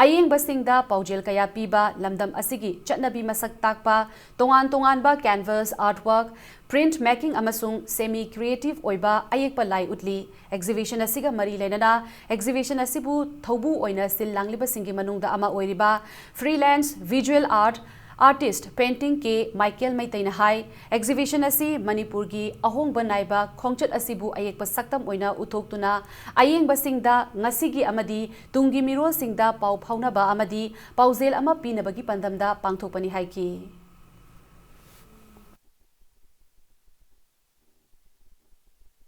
ꯑꯌꯦꯡꯕꯁꯤꯡꯗ ꯄꯥꯎꯖꯦꯜ ꯀꯌꯥ ꯄꯤꯕ, ꯂꯝꯗꯝ ꯑꯁꯤꯒꯤ ꯆꯠꯅꯕꯤ ꯃꯁꯛ ꯇꯥꯛꯄ, ꯇꯣꯉꯥꯟ ꯇꯣꯉꯥꯟꯕ ꯀꯦꯟꯚꯥꯁ ꯑꯥꯔꯠꯋꯥꯔꯛ, ꯄ꯭ꯔꯤꯟꯠ ꯃꯦꯀꯤꯡ ꯑꯃꯁꯨꯡ ꯁꯦꯃꯤ ꯀ꯭ꯔꯤꯌꯦꯇꯤꯚ ꯑꯣꯏꯕ ꯑꯌꯦꯛꯄ ꯂꯥꯏ ꯎꯠꯂꯤ꯫ ꯑꯦꯛꯖꯤꯕꯤꯁꯟ ꯑꯁꯤꯒ ꯃꯔꯤ ꯂꯩꯅꯅ ꯑꯦꯛꯖꯤꯕꯤꯁꯟ ꯑꯁꯤꯕꯨ ꯊꯧꯕꯨ ꯑꯣꯏꯅ ꯁꯤꯜ ꯂꯥꯡꯂꯤꯕꯁꯤꯡꯒꯤ ꯃꯅꯨꯡꯗ ꯑꯃ ꯑꯣꯏꯔꯤꯕ freelance visual art artist painting K Michael ꯃꯩꯇꯩꯅ ꯍꯥꯏ, ꯑꯦꯛꯖꯤꯕꯤꯁꯟ ꯑꯁꯤ ꯃꯅꯤꯄꯨꯔꯒꯤ ꯑꯍꯣꯡꯕ ꯅꯥꯏꯕ ꯈꯣꯡꯆꯠ ꯑꯁꯤꯕꯨ ꯑꯌꯦꯛꯄ ꯁꯛꯇꯝ ꯑꯣꯏꯅ ꯎꯠꯊꯣꯛꯇꯨꯅ ꯑꯌꯦꯡꯕꯁꯤꯡꯗ ꯉꯁꯤꯒꯤ ꯑꯃꯗꯤ ꯇꯨꯡꯒꯤ ꯃꯤꯔꯣꯜꯁꯤꯡꯗ ꯄꯥꯎ ꯐꯥꯎꯅꯕ ꯑꯃꯗꯤ ꯄꯥꯎꯖꯦꯜ ꯑꯃ ꯄꯤꯅꯕꯒꯤ ꯄꯥꯟꯗꯝꯗ ꯄꯥꯡꯊꯣꯛꯄꯅꯤ ꯍꯥꯏꯈꯤ꯫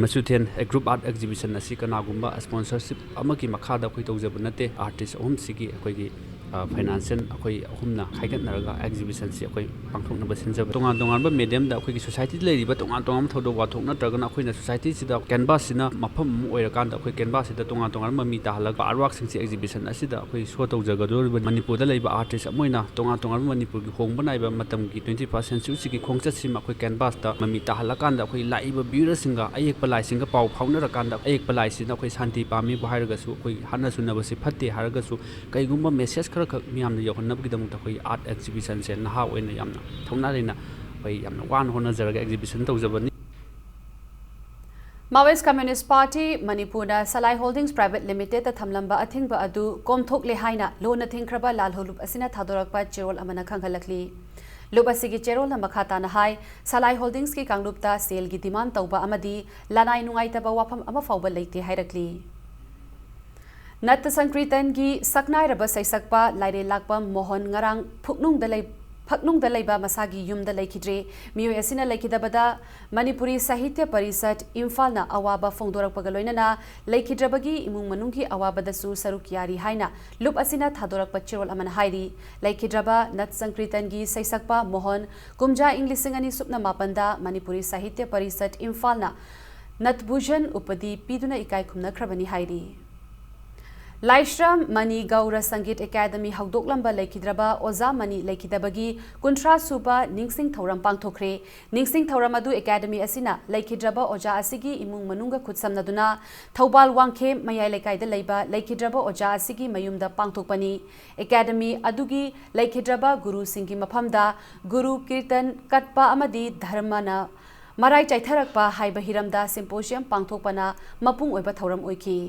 ꯃꯆꯨꯊꯦꯟ ꯑꯦ ꯒ꯭ꯔꯨꯞ ꯑꯥꯔꯠ ꯑꯦꯛꯖꯤꯕꯤꯁꯟ ꯑꯁꯤ ꯀꯅꯥꯒꯨꯝꯕ ꯁ꯭ꯄꯣꯟꯁꯔꯁꯤꯞ ꯑꯃꯒꯤ ꯃꯈꯥꯗ ꯑꯩꯈꯣꯏ ꯇꯧꯖꯕ ꯅꯠꯇꯦ꯫ ꯑꯥꯔꯇꯤꯁ ꯑꯍꯨꯝꯁꯤꯒꯤ ꯑꯩꯈꯣꯏꯒꯤ, ꯑ, ꯐꯥꯏꯅꯥꯟꯁꯤꯌꯦꯜ ꯑꯩꯈꯣꯏ ꯑꯍꯨꯝꯅ ꯈꯥꯏꯒꯠꯅꯔꯒ ꯑꯦꯛꯖꯤꯕꯤꯁꯟꯁꯤ ꯑꯩꯈꯣꯏ ꯄꯥꯡꯊꯣꯛꯅꯕ ꯁꯤꯟꯖꯕ꯫ ꯇꯣꯉꯥꯟ ꯇꯣꯉꯥꯟꯕ ꯃꯦꯗꯤꯌꯝꯗ ꯑꯩꯈꯣꯏꯒꯤ ꯁꯣꯁꯥꯏꯇꯤꯗ ꯂꯩꯔꯤꯕ ꯇꯣꯉꯥꯟ ꯇꯣꯉꯥꯟꯕ ꯊꯧꯗꯣꯛ ꯋꯥꯊꯣꯛ ꯅꯠꯇ꯭ꯔꯒꯅ ꯑꯩꯈꯣꯏꯅ ꯁꯣꯁꯥꯏꯇꯤꯁꯤꯗ ꯀꯦꯟꯚꯥꯁꯁꯤꯅ ꯃꯐꯝ ꯑꯃ ꯑꯣꯏꯔꯀꯥꯟꯗ ꯑꯩꯈꯣꯏ ꯀꯦꯟꯚꯥꯁꯁꯤꯗ ꯇꯣꯉꯥꯟ ꯇꯣꯉꯥꯟꯕ ꯃꯃꯤ ꯇꯥꯍꯜꯂꯒ ꯑꯥꯔꯠꯋꯥꯔꯛꯁꯤꯡꯁꯤ ꯑꯦꯛꯖꯤꯕꯤꯁꯟ ꯑꯁꯤꯗ ꯑꯩꯈꯣꯏ ꯁꯣ ꯇꯧꯖꯒꯗꯧꯔꯤꯕ ꯃꯅꯤꯄꯨꯔꯗ ꯂꯩꯕ ꯑꯥꯔꯇꯤꯁ ꯑꯃ ꯑꯣꯏꯅ ꯇꯣꯉꯥꯟ ꯇꯣꯉꯥꯟꯕ ꯃꯅꯤꯄꯨꯔꯒꯤ ꯍꯣꯡꯕ ꯅꯥꯏꯕ ꯃꯇꯝꯒꯤ twenty first centuryꯁꯤꯒꯤ ꯈꯣꯡꯆꯠꯁꯤꯃ ꯑꯩꯈꯣꯏ ꯀꯦꯟꯚꯥꯁꯇ ꯃꯃꯤ ꯇꯥꯍꯜꯂꯀꯥꯟꯗ ꯑꯩꯈꯣꯏ ꯂꯥꯛꯏꯕ ꯚ꯭ꯌꯨꯋꯔꯁꯤꯡꯒ ꯑꯌꯦꯛꯄ ꯂꯥꯏꯁꯤꯡꯒ ꯄꯥꯎ ꯐꯥꯎꯅꯔꯀꯥꯟꯗ ꯑꯌꯦꯛꯄ ꯂꯥꯏꯁꯤꯅ ꯑꯩꯈꯣꯏ ꯁꯥꯟꯇꯤ ꯄꯥꯝꯃꯤꯕꯨ ꯍꯥꯏꯔꯒꯁꯨ, ꯑꯩꯈꯣꯏ ꯍꯥꯠꯅ ꯁꯨꯅꯕꯁꯤ ꯐꯠꯇꯦ ꯍꯥꯏꯔꯒꯁꯨ, ꯀꯩꯒꯨꯝꯕ ꯃꯦꯁꯦꯖ ꯈꯔꯈꯛ ꯃꯤꯌꯥꯝꯗ ꯌꯧꯍꯟꯅꯕꯒꯤꯗꯃꯛꯇ ꯑꯩꯈꯣꯏ ꯑꯥꯔꯠ ꯑꯦꯛꯖꯤꯕꯤꯁꯟꯁꯦ ꯅꯍꯥ ꯑꯣꯏꯅ ꯌꯥꯝꯅ ꯊꯧꯅꯥ ꯂꯩꯅ ꯑꯩꯈꯣꯏ ꯌꯥꯝꯅ ꯋꯥꯅ ꯍꯣꯠꯅꯖꯔꯒ ꯑꯦꯛꯖꯤꯕꯤꯁꯟ ꯇꯧꯖꯕꯅꯤ꯫ Maoist Communist Party ꯃꯅꯤꯄꯨꯔꯅ ꯁꯂꯥꯏ ꯍꯣꯜꯗꯤꯡꯁ ꯄ꯭ꯔꯥꯏꯚꯦꯠ ꯂꯤꯃꯤꯇꯦꯗꯇ ꯊꯝꯂꯝꯕ ꯑꯊꯤꯡꯕ ꯑꯗꯨ ꯀꯣꯝꯊꯣꯛꯂꯦ ꯍꯥꯏꯅ ꯂꯣꯟꯅ ꯊꯤꯡꯈ꯭ꯔꯕ ꯂꯥꯜꯍꯧ ꯂꯨꯞ ꯑꯁꯤꯅ ꯊꯥꯗꯣꯔꯛꯄ ꯆꯦꯔꯣꯜ ꯑꯃꯅ ꯈꯪꯍꯜꯂꯛꯂꯤ꯫ ꯂꯨꯞ ꯑꯁꯤꯒꯤ ꯆꯦꯔꯣꯜꯅ ꯃꯈꯥ ꯇꯥꯅ ꯍꯥꯏ, ꯁꯂꯥꯏ ꯍꯣꯜꯗꯤꯡꯁꯀꯤ ꯀꯥꯡꯂꯨꯞꯇ ꯁꯦꯜꯒꯤ ꯗꯤꯃꯥꯟ ꯇꯧꯕ ꯑꯃꯗꯤ ꯂꯅꯥꯏ ꯅꯨꯡꯉꯥꯏꯇꯕ ꯋꯥꯐꯝ ꯑꯃ ꯐꯥꯎꯕ ꯂꯩꯇꯦ ꯍꯥꯏꯔꯛꯂꯤ꯫ ꯅꯠꯇ ꯁꯪꯀ꯭ꯔꯤꯇꯟꯒꯤ ꯁꯛꯅꯥꯏꯔꯕ ꯁꯩꯁꯛꯄ ꯂꯥꯏꯔꯦꯜ ꯂꯥꯛꯄ ꯃꯣꯍꯟ ꯉꯔꯥꯡ ꯐꯨꯛꯅꯨꯡꯗ ꯂꯩ-, ꯐꯛꯅꯨꯡꯗ ꯂꯩꯕ ꯃꯁꯥꯒꯤ ꯌꯨꯝꯗ ꯂꯩꯈꯤꯗ꯭ꯔꯦ꯫ ꯃꯤꯑꯣꯏ ꯑꯁꯤꯅ ꯂꯩꯈꯤꯗꯕꯗ ꯃꯅꯤꯄꯨꯔꯤ ꯁꯥꯍꯤꯇ꯭ꯌ ꯄꯔꯤꯁꯠ ꯏꯝꯐꯥꯜꯅ ꯑꯋꯥꯕ ꯐꯣꯡꯗꯣꯔꯛꯄꯒ ꯂꯣꯏꯅꯅ ꯂꯩꯈꯤꯗ꯭ꯔꯕꯒꯤ ꯏꯃꯨꯡ ꯃꯅꯨꯡꯒꯤ ꯑꯋꯥꯕꯗꯁꯨ ꯁꯔꯨꯛ ꯌꯥꯔꯤ ꯍꯥꯏꯅ ꯂꯨꯞ ꯑꯁꯤꯅ ꯊꯥꯗꯣꯔꯛꯄ ꯆꯦꯔꯣꯜ ꯑꯃꯅ ꯍꯥꯏꯔꯤ꯫ ꯂꯩꯈꯤꯗ꯭ꯔꯕ ꯅꯠ ꯁꯪꯀ꯭ꯔꯤꯇꯟꯒꯤ ꯁꯩꯁꯛꯄ ꯃꯣꯍꯟ ꯀꯨꯝꯖꯥ ꯏꯪ ꯂꯤꯁꯤꯡ ꯑꯅꯤ ꯁꯨꯞꯅ ꯃꯥꯄꯟꯗ ꯃꯅꯤꯄꯨꯔꯤ ꯁꯥꯍꯤꯇ꯭ꯌ ꯄꯔꯤꯁꯠ ꯏꯝꯐꯥꯜꯅ ꯅꯠꯚꯨꯖꯟ ꯎꯄꯗꯤ ꯄꯤꯗꯨꯅ ꯏꯀꯥꯏ ꯈꯨꯝꯅꯈ꯭ꯔꯕꯅꯤ ꯍꯥꯏꯔꯤ꯫ ꯂꯥꯏꯁ꯭ꯔꯝ ꯃꯅꯤ ꯒꯧꯔ ꯁꯪꯒꯤꯠ ꯑꯦꯀꯥꯗꯃꯤ ꯍꯧꯗꯣꯛꯂꯝꯕ ꯂꯩꯈꯤꯗ꯭ꯔꯕ ꯑꯣꯖꯥ ꯃꯅꯤ ꯂꯩꯈꯤꯗꯕꯒꯤ ꯀꯨꯟꯊ꯭ꯔꯥ ꯁꯨꯕ ꯅꯤꯡꯁꯤꯡ ꯊꯧꯔꯝ ꯄꯥꯡꯊꯣꯛꯈ꯭ꯔꯦ꯫ ꯅꯤꯡꯁꯤꯡ ꯊꯧꯔꯝ ꯑꯗꯨ ꯑꯦꯀꯥꯗꯃꯤ ꯑꯁꯤꯅ ꯂꯩꯈꯤꯗ꯭ꯔꯕ ꯑꯣꯖꯥ ꯑꯁꯤꯒꯤ ꯏꯃꯨꯡ ꯃꯅꯨꯡꯒ ꯈꯨꯠꯁꯝꯅꯗꯨꯅ ꯊꯧꯕꯥꯜ ꯋꯥꯡꯈꯦꯝ ꯃꯌꯥꯏ ꯂꯩꯀꯥꯏꯗ ꯂꯩꯕ ꯂꯩꯈꯤꯗ꯭ꯔꯕ ꯑꯣꯖꯥ ꯑꯁꯤꯒꯤ ꯃꯌꯨꯝꯗ ꯄꯥꯡꯊꯣꯛꯄꯅꯤ꯫ ꯑꯦꯀꯥꯗꯃꯤ ꯑꯗꯨꯒꯤ ꯂꯩꯈꯤꯗ꯭ꯔꯕ ꯒꯨꯔꯨꯁꯤꯡꯒꯤ ꯃꯐꯝꯗ ꯒꯨꯔꯨ ꯀꯤꯔꯇꯟ ꯀꯠꯄ ꯑꯃꯗꯤ ꯙꯔꯃꯅ ꯃꯔꯥꯏ ꯆꯥꯏꯊꯔꯛꯄ ꯍꯥꯏꯕ ꯍꯤꯔꯝꯗ ꯁꯤꯝꯄꯣꯖꯤꯌꯝ ꯄꯥꯡꯊꯣꯛꯄꯅ ꯃꯄꯨꯡ ꯑꯣꯏꯕ ꯊꯧꯔꯝ ꯑꯣꯏꯈꯤ꯫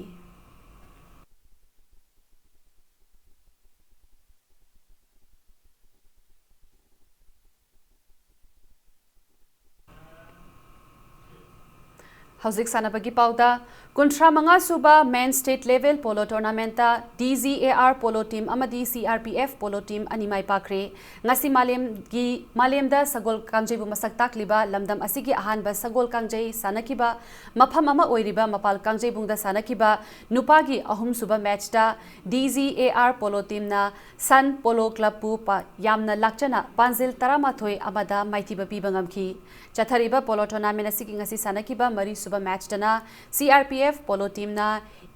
ꯍꯧꯖꯤꯛ ꯁꯥꯟꯅꯕꯒꯤ ꯄꯥꯎꯗ, ꯀꯨꯟꯊ꯭ꯔꯥ ꯃꯉꯥ ꯁꯨꯕ ꯃꯦꯟ ꯁ꯭ꯇꯦꯠ ꯂꯦꯚꯦꯜ ꯄꯣꯂꯣ ꯇꯣꯔꯅꯥꯃꯦꯟꯠꯇ D G A R polo team ꯑꯃꯗꯤ C R P F polo team ꯑꯅꯤ ꯃꯥꯏ ꯄꯥꯛꯈ꯭ꯔꯦ꯫ ꯉꯁꯤ ꯃꯥꯂꯦꯝꯒꯤ, ꯃꯥꯂꯦꯝꯗ ꯁꯒꯣꯜ ꯀꯥꯡꯖꯩꯕꯨꯡ ꯃꯁꯛ ꯇꯥꯛꯂꯤꯕ ꯂꯝꯗꯝ ꯑꯁꯤꯒꯤ ꯑꯍꯥꯟꯕ ꯁꯒꯣꯜ ꯀꯥꯡꯖꯩ ꯁꯥꯟꯅꯈꯤꯕ ꯃꯐꯝ ꯑꯃ ꯑꯣꯏꯔꯤꯕ ꯃꯄꯥꯜ ꯀꯥꯡꯖꯩꯕꯨꯡꯗ ꯁꯥꯟꯅꯈꯤꯕ ꯅꯨꯄꯥꯒꯤ ꯑꯍꯨꯝꯁꯨꯕ ꯃꯦꯠꯆꯇ D G A R polo ꯇꯤꯝꯅ ꯁꯟ ꯄꯣꯂꯣ ꯀ꯭ꯂꯕꯄꯨ ꯄ-, ꯌꯥꯝꯅ ꯂꯥꯛꯆꯅ ꯄꯥꯟꯖꯤꯜ ꯇꯔꯥꯃꯥꯊꯣꯏ ꯑꯃꯗ ꯃꯥꯏꯊꯤꯕ ꯄꯤꯕ ꯉꯝꯈꯤ꯫ ꯆꯠꯊꯔꯤꯕ ꯄꯣꯂꯣ ꯇꯣꯔꯅꯥꯃꯦꯟꯠ ꯑꯁꯤꯒꯤ ꯉꯁꯤ ꯁꯥꯟꯅꯈꯤꯕ ꯃꯔꯤꯁꯨꯕ ꯃꯦꯠꯆꯇꯅ C R P F polo ꯇꯤꯝꯅ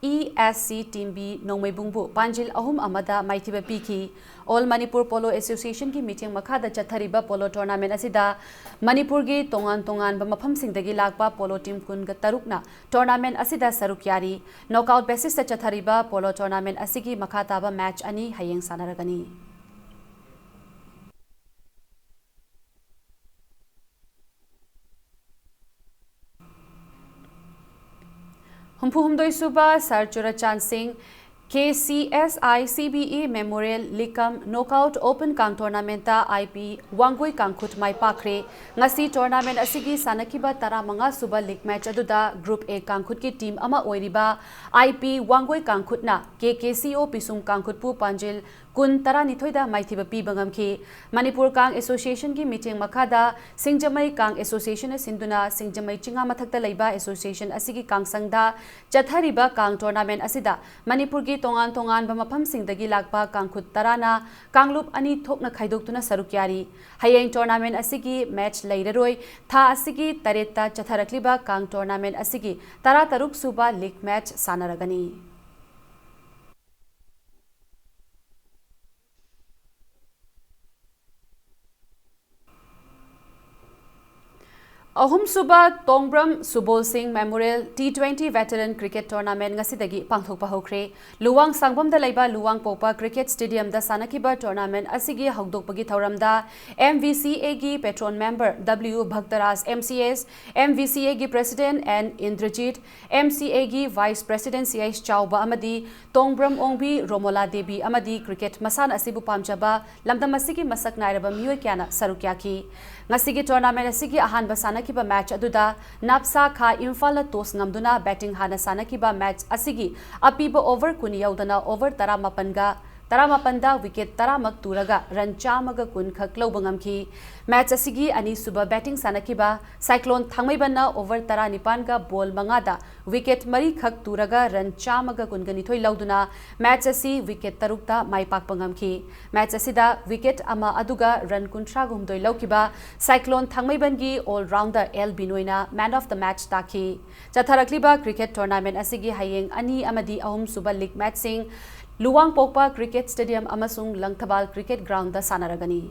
E S C team B ꯅꯣꯡꯃꯩꯕꯨꯡꯕꯨ ꯄꯥꯟꯖꯤꯜ ꯑꯍꯨꯝ ꯑꯃꯗ ꯃꯥꯏꯊꯤꯕ ꯄꯤꯈꯤ꯫ ꯑꯣꯜ ꯃꯅꯤꯄꯨꯔ ꯄꯣꯂꯣ ꯑꯦꯁꯣꯁꯤꯌꯦꯁꯟꯒꯤ ꯃꯤꯠꯌꯦꯡ ꯃꯈꯥꯗ ꯆꯠꯊꯔꯤꯕ ꯄꯣꯂꯣ ꯇꯣꯔꯅꯥꯃꯦꯟꯠ ꯑꯁꯤꯗ ꯃꯅꯤꯄꯨꯔꯒꯤ ꯇꯣꯉꯥꯟ ꯇꯣꯉꯥꯟꯕ ꯃꯐꯝꯁꯤꯡꯗꯒꯤ ꯂꯥꯛꯄ ꯄꯣꯂꯣ ꯇꯤꯝ ꯀꯨꯟꯒ ꯇꯔꯨꯛꯅ ꯇꯣꯔꯅꯥꯃꯦꯟꯠ ꯑꯁꯤꯗ ꯁꯔꯨꯛ ꯌꯥꯔꯤ꯫ ꯅꯣꯛꯑꯥꯎꯠ ꯕꯦꯁꯤꯁꯇ ꯆꯠꯊꯔꯤꯕ ꯄꯣꯂꯣ ꯇꯣꯔꯅꯥꯃꯦꯟꯠ ꯑꯁꯤꯒꯤ ꯃꯈꯥ ꯇꯥꯕ ꯃꯦꯠꯆ ꯑꯅꯤ ꯍꯌꯦꯡ ꯁꯥꯟꯅꯔꯒꯅꯤ꯫ ꯍꯨꯝꯐꯨ ꯍꯨꯝꯗꯣꯏ ꯁꯨꯕ ꯁꯔ ꯆꯨꯔꯆꯥꯟ ꯁꯤꯡ K C S I C B E memorial ꯂꯤꯀꯝ ꯅꯣꯛꯑꯥꯎꯠ ꯑꯣꯄꯟ ꯀꯥꯡ ꯇꯣꯔꯅꯥꯃꯦꯟꯠꯇ ꯑꯥꯏ ꯄꯤ ꯋꯥꯡꯒꯣꯏ ꯀꯥꯡꯈꯨꯠ ꯃꯥꯏ ꯄꯥꯛꯈ꯭ꯔꯦ꯫ ꯉꯁꯤ ꯇꯣꯔꯅꯥꯃꯦꯟꯠ ꯑꯁꯤꯒꯤ ꯁꯥꯟꯅꯈꯤꯕ ꯇꯔꯥꯃꯉꯥ ꯁꯨꯕ ꯂꯤꯒ ꯃꯦꯆ ꯑꯗꯨꯗ ꯒ꯭ꯔꯨꯞ ꯑꯦ ꯀꯥꯡꯈꯨꯠꯀꯤ ꯇꯤꯝ ꯑꯃ ꯑꯣꯏꯔꯤꯕ I P Wangoi ꯀꯥꯡꯈꯨꯠꯅ K K C ꯑꯣ ꯄꯤꯁꯨꯝ ꯀꯥꯡꯈꯨꯠꯄꯨ ꯄꯥꯟꯖꯤꯜ ꯀꯨꯟ ꯇꯔꯥꯅꯤꯊꯣꯏꯗ ꯃꯥꯏꯊꯤꯕ ꯄꯤꯕ ꯉꯝꯈꯤ꯫ ꯃꯅꯤꯄꯨꯔ ꯀꯥꯡ ꯑꯦꯁꯣꯁꯤꯌꯦꯁꯟꯒꯤ ꯃꯤꯠꯌꯦꯡ ꯃꯈꯥꯗ ꯁꯤꯡꯖꯃꯩ ꯀꯥꯡ ꯑꯦꯁꯣꯁꯤꯌꯦꯁꯟꯅ ꯁꯤꯟꯗꯨꯅ ꯁꯤꯡꯖꯃꯩ ꯆꯤꯡꯉꯥ ꯃꯊꯛꯇ ꯂꯩꯕ ꯑꯦꯁꯣꯁꯤꯌꯦꯁꯟ ꯑꯁꯤꯒꯤ ꯀꯥꯡꯁꯪꯗ ꯆꯠꯊꯔꯤꯕ ꯀꯥꯡ ꯇꯣꯔꯅꯥꯃꯦꯟꯠ ꯑꯁꯤꯗ ꯃꯅꯤꯄꯨꯔꯒꯤ ꯇꯣꯉꯥꯟ ꯇꯣꯉꯥꯟꯕ ꯃꯐꯝꯁꯤꯡꯗꯒꯤ ꯂꯥꯛꯄ ꯀꯥꯡꯈꯨꯠ ꯇꯔꯥꯅ ꯀꯥꯡꯂꯨꯞ ꯑꯅꯤ ꯊꯣꯛꯅ ꯈꯥꯏꯗꯣꯛꯇꯨꯅ ꯁꯔꯨꯛ ꯌꯥꯔꯤ꯫ ꯍꯌꯦꯡ ꯇꯣꯔꯅꯥꯃꯦꯟꯠ ꯑꯁꯤꯒꯤ ꯃꯦꯆ ꯂꯩꯔꯔꯣꯏ꯫ ꯊꯥ ꯑꯁꯤꯒꯤ ꯇꯔꯦꯠꯇ ꯆꯠꯊꯔꯛꯂꯤꯕ ꯀꯥꯡ ꯇꯣꯔꯅꯥꯃꯦꯟꯠ ꯑꯁꯤꯒꯤ ꯇꯔꯥꯇꯔꯨꯛ ꯁꯨꯕ ꯂꯤꯒ ꯃꯦꯆ ꯁꯥꯟꯅꯔꯒꯅꯤ꯫ ꯑꯍꯨꯝꯁꯨꯕ Tongbram Subol Singh memorial T twenty veteran cricket tournament ꯉꯁꯤꯗꯒꯤ ꯄꯥꯡꯊꯣꯛꯄ ꯍꯧꯈ꯭ꯔꯦ꯫ ꯂꯨꯋꯥꯡ ꯁꯥꯡꯕꯝꯗ ꯂꯩꯕ ꯂꯨꯋꯥꯡ ꯄꯣꯛꯄ ꯀ꯭ꯔꯤꯀꯦꯠ ꯁ꯭ꯇꯦꯗꯤꯌꯝꯗ ꯁꯥꯟꯅꯈꯤꯕ ꯇꯣꯔꯅꯥꯃꯦꯟꯠ ꯑꯁꯤꯒꯤ ꯍꯧꯗꯣꯛꯄꯒꯤ ꯊꯧꯔꯝꯗ ꯑꯦꯝ ꯚꯤ ꯁꯤ ꯑꯦꯒꯤ patron member W Bhaktaraj M C S, M V C ꯑꯦꯒꯤ president and Indrajit, M C ꯑꯦꯒꯤ ꯚꯥꯏꯁ ꯄ꯭ꯔꯦꯁꯤꯗꯦꯟꯠ ꯁꯤ ꯑꯩꯆ ꯆꯥꯎꯕ ꯑꯃꯗꯤ ꯇꯣꯡꯕ꯭ꯔꯝ ꯑꯣꯡꯕꯤ ꯔꯣꯃꯣꯂꯥ ꯗꯦꯕꯤ ꯑꯃꯗꯤ ꯀ꯭ꯔꯤꯀꯦꯠ ꯃꯁꯥꯟꯅ ꯑꯁꯤꯕꯨ ꯄꯥꯝꯖꯕ ꯂꯝꯗꯝ ꯑꯁꯤꯒꯤ ꯃꯁꯛ ꯅꯥꯏꯔꯕ ꯃꯤꯑꯣꯏ ꯀꯌꯥꯅ ꯁꯔꯨꯛ ꯌꯥꯈꯤ꯫ ꯉꯁꯤꯒꯤ ꯇꯣꯔꯅꯥꯃꯦꯟꯠ ꯑꯁꯤꯒꯤ ꯑꯍꯥꯟꯕ ꯁꯥꯟꯅꯈꯤꯕ ꯃꯦꯆ ꯑꯗꯨꯗ ꯅꯥꯞꯁꯥ ꯈꯥ ꯏꯝꯐꯥꯜꯅ ꯇꯣꯁ ꯉꯝꯗꯨꯅ ꯕꯦꯇꯤꯡ ꯍꯥꯟꯅ ꯁꯥꯟꯅꯈꯤꯕ ꯃꯦꯆ ꯑꯁꯤꯒꯤ ꯑꯄꯤꯕ ꯑꯣꯚꯔ ꯀꯨꯟ ꯌꯧꯗꯅ ꯑꯣꯚꯔ ꯇꯔꯥꯃꯥꯄꯟꯒ ꯇꯔꯥꯃꯥꯄꯟꯗ ꯋꯤꯀꯦꯠ ꯇꯔꯥꯃꯛ ꯇꯨꯔꯒ ꯔꯟ ꯆꯥꯝꯃꯒ ꯀꯨꯟ ꯈꯛ ꯂꯧꯕ ꯉꯝꯈꯤ꯫ ꯃꯦꯆ ꯑꯁꯤꯒꯤ ꯑꯅꯤꯁꯨꯕ ꯕꯦꯇꯤꯡ ꯁꯥꯟꯅꯈꯤꯕ ꯁꯥꯏꯀ꯭ꯂꯣꯟ ꯊꯥꯡꯃꯩꯕꯟꯅ ꯑꯣꯚꯔ ꯇꯔꯥꯅꯤꯄꯥꯟꯒ ꯕꯣꯜ ꯃꯉꯥꯗ ꯋꯤꯀꯦꯠ ꯃꯔꯤꯈꯛ ꯇꯨꯔꯒ ꯔꯟ ꯆꯥꯝꯃꯒ ꯀꯨꯟꯒ ꯅꯤꯊꯣꯏ ꯂꯧꯗꯨꯅ ꯃꯦꯆ ꯑꯁꯤ ꯋꯤꯀꯦꯠ ꯇꯔꯨꯛꯇ ꯃꯥꯏ ꯄꯥꯛꯄ ꯉꯝꯈꯤ꯫ ꯃꯦꯆ ꯑꯁꯤꯗ ꯋꯤꯀꯦꯠ ꯑꯃ ꯑꯗꯨꯒ ꯔꯟ ꯀꯨꯟꯊ꯭ꯔꯥꯒ ꯍꯨꯝꯗꯣꯏ ꯂꯧꯈꯤꯕ ꯁꯥꯏꯀ꯭ꯂꯣꯟ ꯊꯥꯡꯃꯩꯕꯟꯒꯤ ꯑꯣꯜ ꯔꯥꯎꯟꯗꯔ ꯑꯦꯜ ꯕꯤꯅꯣꯏꯅ ꯃꯦꯟ ꯑꯣꯐ ꯗ ꯃꯦꯆ ꯇꯥꯈꯤ꯫ ꯆꯠꯊꯔꯛꯂꯤꯕ ꯀ꯭ꯔꯤꯀꯦꯠ ꯇꯣꯔꯅꯥꯃꯦꯟꯠ ꯑꯁꯤꯒꯤ ꯍꯌꯦꯡ ꯑꯅꯤ ꯑꯃꯗꯤ ꯑꯍꯨꯝ ꯁꯨꯕ ꯂꯤꯒ ꯃꯦꯆꯁꯤꯡ ꯂꯨꯋꯥꯡꯄꯣꯛꯄ ꯀ꯭ꯔꯤꯀꯦꯠ ꯁ꯭ꯇꯦꯗꯤꯌꯝ ꯑꯃꯁꯨꯡ ꯂꯪꯊꯕꯥꯜ ꯀ꯭ꯔꯤꯀꯦꯠ ꯒ꯭ꯔꯥꯎꯟꯗ ꯁꯥꯟꯅꯔꯒꯅꯤ꯫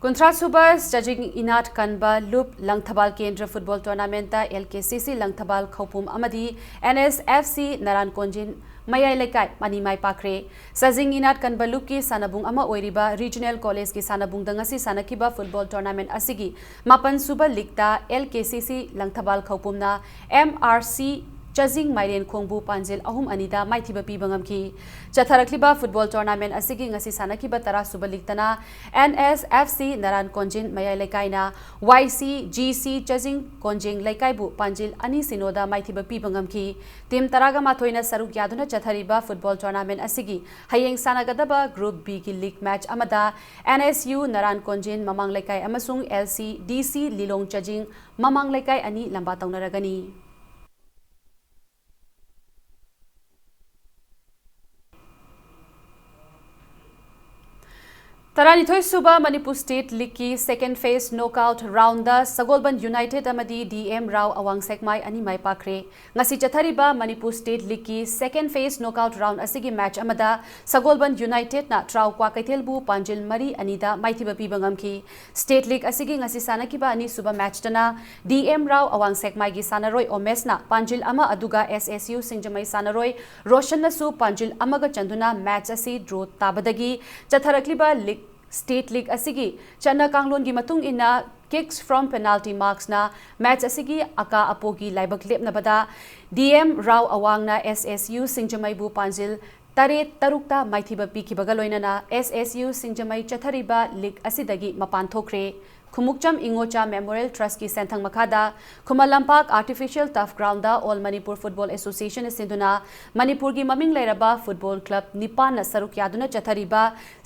ꯀꯨꯟꯊ꯭ꯔꯥ ꯁꯨꯕ ꯆꯖꯤꯡ ꯏꯅꯥꯠ ꯀꯟꯕ ꯂꯨꯞ ꯂꯪꯊꯕꯥꯜ ꯀꯦꯟꯗ꯭ꯔ ꯐꯨꯠꯕꯣꯜ ꯇꯣꯔꯅꯥꯃꯦꯟꯠꯇ ꯑꯦꯜ ꯀꯦ ꯁꯤ ꯁꯤ ꯂꯪꯊꯕꯥꯜ ꯈꯧꯄꯨꯝ ꯑꯃꯗꯤ ꯑꯦꯟ ꯑꯦꯁ ꯑꯦꯐ ꯁꯤ ꯅꯔꯥꯟ ꯀꯣꯟꯖꯤꯟ ꯃꯌꯥꯏ ꯂꯩꯀꯥꯏ ꯑꯅꯤ ꯃꯥꯏ ꯄꯥꯛꯈ꯭ꯔꯦ꯫ ꯆꯥꯖꯤꯡ ꯏꯅꯥꯠ ꯀꯟꯕ ꯂꯨꯞꯀꯤ ꯁꯥꯟꯅꯕꯨꯡ ꯑꯃ ꯑꯣꯏꯔꯤꯕ ꯔꯤꯖꯅꯦꯜ ꯀꯣꯂꯦꯖꯀꯤ ꯁꯥꯟꯅꯕꯨꯡꯗ ꯉꯁꯤ ꯁꯥꯟꯅꯈꯤꯕ ꯐꯨꯠꯕꯣꯜ ꯇꯣꯔꯅꯥꯃꯦꯟꯠ ꯑꯁꯤꯒꯤ ꯃꯥꯄꯟ ꯁꯨꯕ ꯂꯤꯒꯇ ꯑꯦꯜ ꯀꯦ ꯁꯤ ꯁꯤ ꯂꯪꯊꯕꯥꯜ ꯈꯧꯄꯨꯝꯅ ꯑꯦꯝ ꯑꯥꯔ ꯁꯤ ꯆꯥꯖꯤꯡ ꯃꯥꯏꯔꯦꯟꯈꯣꯡꯕꯨ ꯄꯥꯟꯖꯤꯜ ꯑꯍꯨꯝ ꯑꯅꯤꯗ ꯃꯥꯏꯊꯤꯕ ꯄꯤꯕ ꯉꯝꯈꯤ꯫ ꯆꯠꯊꯔꯛꯂꯤꯕ ꯐꯨꯠꯕꯣꯜ ꯇꯣꯔꯅꯥꯃꯦꯟꯠ ꯑꯁꯤꯒꯤ ꯉꯁꯤ ꯁꯥꯟꯅꯈꯤꯕ ꯇꯔꯥ ꯁꯨꯕ ꯂꯤꯒꯇꯅ ꯑꯦꯟ ꯑꯦꯁ ꯑꯦꯐ ꯁꯤ ꯅꯔꯥꯟ ꯀꯣꯟꯖꯤꯟ ꯃꯌꯥꯏ ꯂꯩꯀꯥꯏꯅ ꯋꯥꯏ ꯁꯤ ꯖꯤ ꯁꯤ ꯆꯥꯖꯤꯡ ꯀꯣꯟꯖꯦꯡ ꯂꯩꯀꯥꯏꯕꯨ ꯄꯥꯟꯖꯤꯜ ꯑꯅꯤ ꯁꯤꯅꯣꯗ ꯃꯥꯏꯊꯤꯕ ꯄꯤꯕ ꯉꯝꯈꯤ꯫ ꯇꯤꯝ ꯇꯔꯥꯒ ꯃꯥꯊꯣꯏꯅ ꯁꯔꯨꯛ ꯌꯥꯗꯨꯅ ꯆꯠꯊꯔꯤꯕ ꯐꯨꯠꯕꯣꯜ ꯇꯣꯔꯅꯥꯃꯦꯟꯠ ꯑꯁꯤꯒꯤ ꯍꯌꯦꯡ ꯁꯥꯟꯅꯒꯗꯕ ꯒ꯭ꯔꯨꯞ ꯕꯤꯒꯤ ꯂꯤꯒ ꯃꯦꯆ ꯑꯃꯗ ꯑꯦꯟ ꯑꯦꯁ ꯌꯨ ꯅꯔꯥꯟ ꯀꯣꯟꯖꯤꯟ ꯃꯃꯥꯡ ꯂꯩꯀꯥꯏ ꯑꯃꯁꯨꯡ ꯑꯦꯜ ꯁꯤ ꯗꯤ ꯁꯤ ꯂꯤꯂꯣꯡ ꯆꯥꯖꯤꯡ ꯃꯃꯥꯡ ꯂꯩꯀꯥꯏ ꯑꯅꯤ ꯂꯝꯕꯥ ꯇꯧꯅꯔꯒꯅꯤ꯫ ꯇꯔꯥꯅꯤꯊꯣꯏ ꯁꯨꯕ ꯃꯅꯤꯄꯨꯔ ꯁ꯭ꯇꯦꯠ ꯂꯤꯒꯀꯤ ꯁꯦꯀꯦꯟ ꯐꯦꯖ ꯅꯣꯛꯑꯥꯎꯠ ꯔꯥꯎꯟꯗ ꯁꯒꯣꯜꯕꯟ ꯌꯨꯅꯥꯏꯇꯦꯗ ꯑꯃꯗꯤ ꯗꯤ ꯑꯦꯝ ꯔꯥꯎ ꯑꯋꯥꯡ ꯁꯦꯛꯃꯥꯏ ꯑꯅꯤ ꯃꯥꯏ ꯄꯥꯛꯈ꯭ꯔꯦ꯫ ꯉꯁꯤ ꯆꯠꯊꯔꯤꯕ ꯃꯅꯤꯄꯨꯔ ꯁ꯭ꯇꯦꯠ ꯂꯤꯒꯀꯤ ꯁꯦꯀꯦꯟ ꯐꯦꯖ ꯅꯣꯛꯑꯥꯎꯠ ꯔꯥꯎꯟꯗ ꯑꯁꯤꯒꯤ ꯃꯦꯆ ꯑꯃꯗ ꯁꯒꯣꯜꯕꯟ ꯌꯨꯅꯥꯏꯇꯦꯗꯅ ꯇ꯭ꯔꯥꯎ ꯀ꯭ꯋꯥꯀꯩꯊꯦꯜꯕꯨ ꯄꯥꯟꯖꯤꯜ ꯃꯔꯤ ꯑꯅꯤꯗ ꯃꯥꯏꯊꯤꯕ ꯄꯤꯕ ꯉꯝꯈꯤ꯫ ꯁ꯭ꯇꯦꯠ ꯂꯤꯒ ꯑꯁꯤꯒꯤ ꯉꯁꯤ ꯁꯥꯟꯅꯈꯤꯕ ꯑꯅꯤꯁꯨꯕ ꯃꯦꯆꯇꯅ ꯗꯤ ꯑꯦꯝ ꯔꯥꯎ ꯑꯋꯥꯡ ꯁꯦꯛꯃꯥꯏꯒꯤ ꯁꯥꯟꯅꯔꯣꯏ ꯑꯣꯃꯦꯁꯅ ꯄꯥꯟꯖꯤꯜ ꯑꯃ, ꯑꯗꯨꯒ ꯑꯦꯁ ꯑꯦꯁ ꯌꯨ ꯁꯤꯡꯖꯃꯩ ꯁꯥꯟꯅꯔꯣꯏ ꯔꯣꯁꯟꯅꯁꯨ ꯄꯥꯟꯖꯤꯜ ꯑꯃꯒ ꯆꯟꯗꯨꯅ ꯃꯦꯆ ꯑꯁꯤ ꯗ꯭ꯔꯣ ꯇꯥꯕꯗꯒꯤ ꯆꯠꯊꯔꯛꯂꯤꯕ ꯂꯤꯒ, ꯁ꯭ꯇꯦꯠ ꯂꯤꯒ ꯑꯁꯤꯒꯤ ꯆꯠꯅ ꯀꯥꯡꯂꯣꯟꯒꯤ ꯃꯇꯨꯡ ꯏꯟꯅ ꯀꯤꯛꯁ ꯐ꯭ꯔꯣꯝ ꯄꯦꯅꯥꯜꯇꯤ ꯃꯥꯔꯛꯁꯅ ꯃꯦꯆ ꯑꯁꯤꯒꯤ ꯑꯀꯥ ꯑꯄꯣꯒꯤ ꯂꯥꯏꯕꯛ ꯂꯦꯞꯅꯕꯗ ꯗꯤ ꯑꯦꯝ ꯔꯥꯎ ꯑꯋꯥꯡꯅ ꯑꯦꯁ ꯑꯦꯁ ꯌꯨ ꯁꯤꯡꯖꯃꯩꯕꯨ ꯄꯥꯟꯖꯤꯜ ꯇꯔꯦꯠ ꯇꯔꯨꯛꯇ ꯃꯥꯏꯊꯤꯕ ꯄꯤꯈꯤꯕꯒ ꯂꯣꯏꯅꯅ ꯑꯦꯁ ꯑꯦꯁ ꯌꯨ ꯁꯤꯡꯖꯃꯩ ꯆꯠꯊꯔꯤꯕ ꯂꯤꯒ ꯑꯁꯤꯗꯒꯤ ꯃꯄꯥꯟ ꯊꯣꯛꯈ꯭ꯔꯦ꯫ ꯈꯨꯃꯨꯛꯆꯝ ꯏꯉꯣꯆꯥ ꯃꯦꯃꯣꯔꯤꯌꯦꯜ ꯇ꯭ꯔꯁꯀꯤ ꯁꯦꯟꯊꯪ ꯃꯈꯥꯗ ꯈꯨꯃꯟ ꯂꯝꯄꯥꯛ ꯑꯥꯔꯇꯤꯐꯤꯁꯤꯌꯦꯜ ꯇꯔꯐ ꯒ꯭ꯔꯥꯎꯟꯗ ꯑꯣꯜ ꯃꯅꯤꯄꯨꯔ ꯐꯨꯠꯕꯣꯜ ꯑꯦꯁꯣꯁꯤꯌꯦꯁꯟꯅ ꯁꯤꯟꯗꯨꯅ ꯃꯅꯤꯄꯨꯔꯒꯤ ꯃꯃꯤꯡ ꯂꯩꯔꯕ ꯐꯨꯠꯕꯣꯜ ꯀ꯭ꯂꯕ ꯅꯤꯄꯥꯟꯅ ꯁꯔꯨꯛ ꯌꯥꯗꯨꯅ ꯆꯠꯊꯔꯤꯕ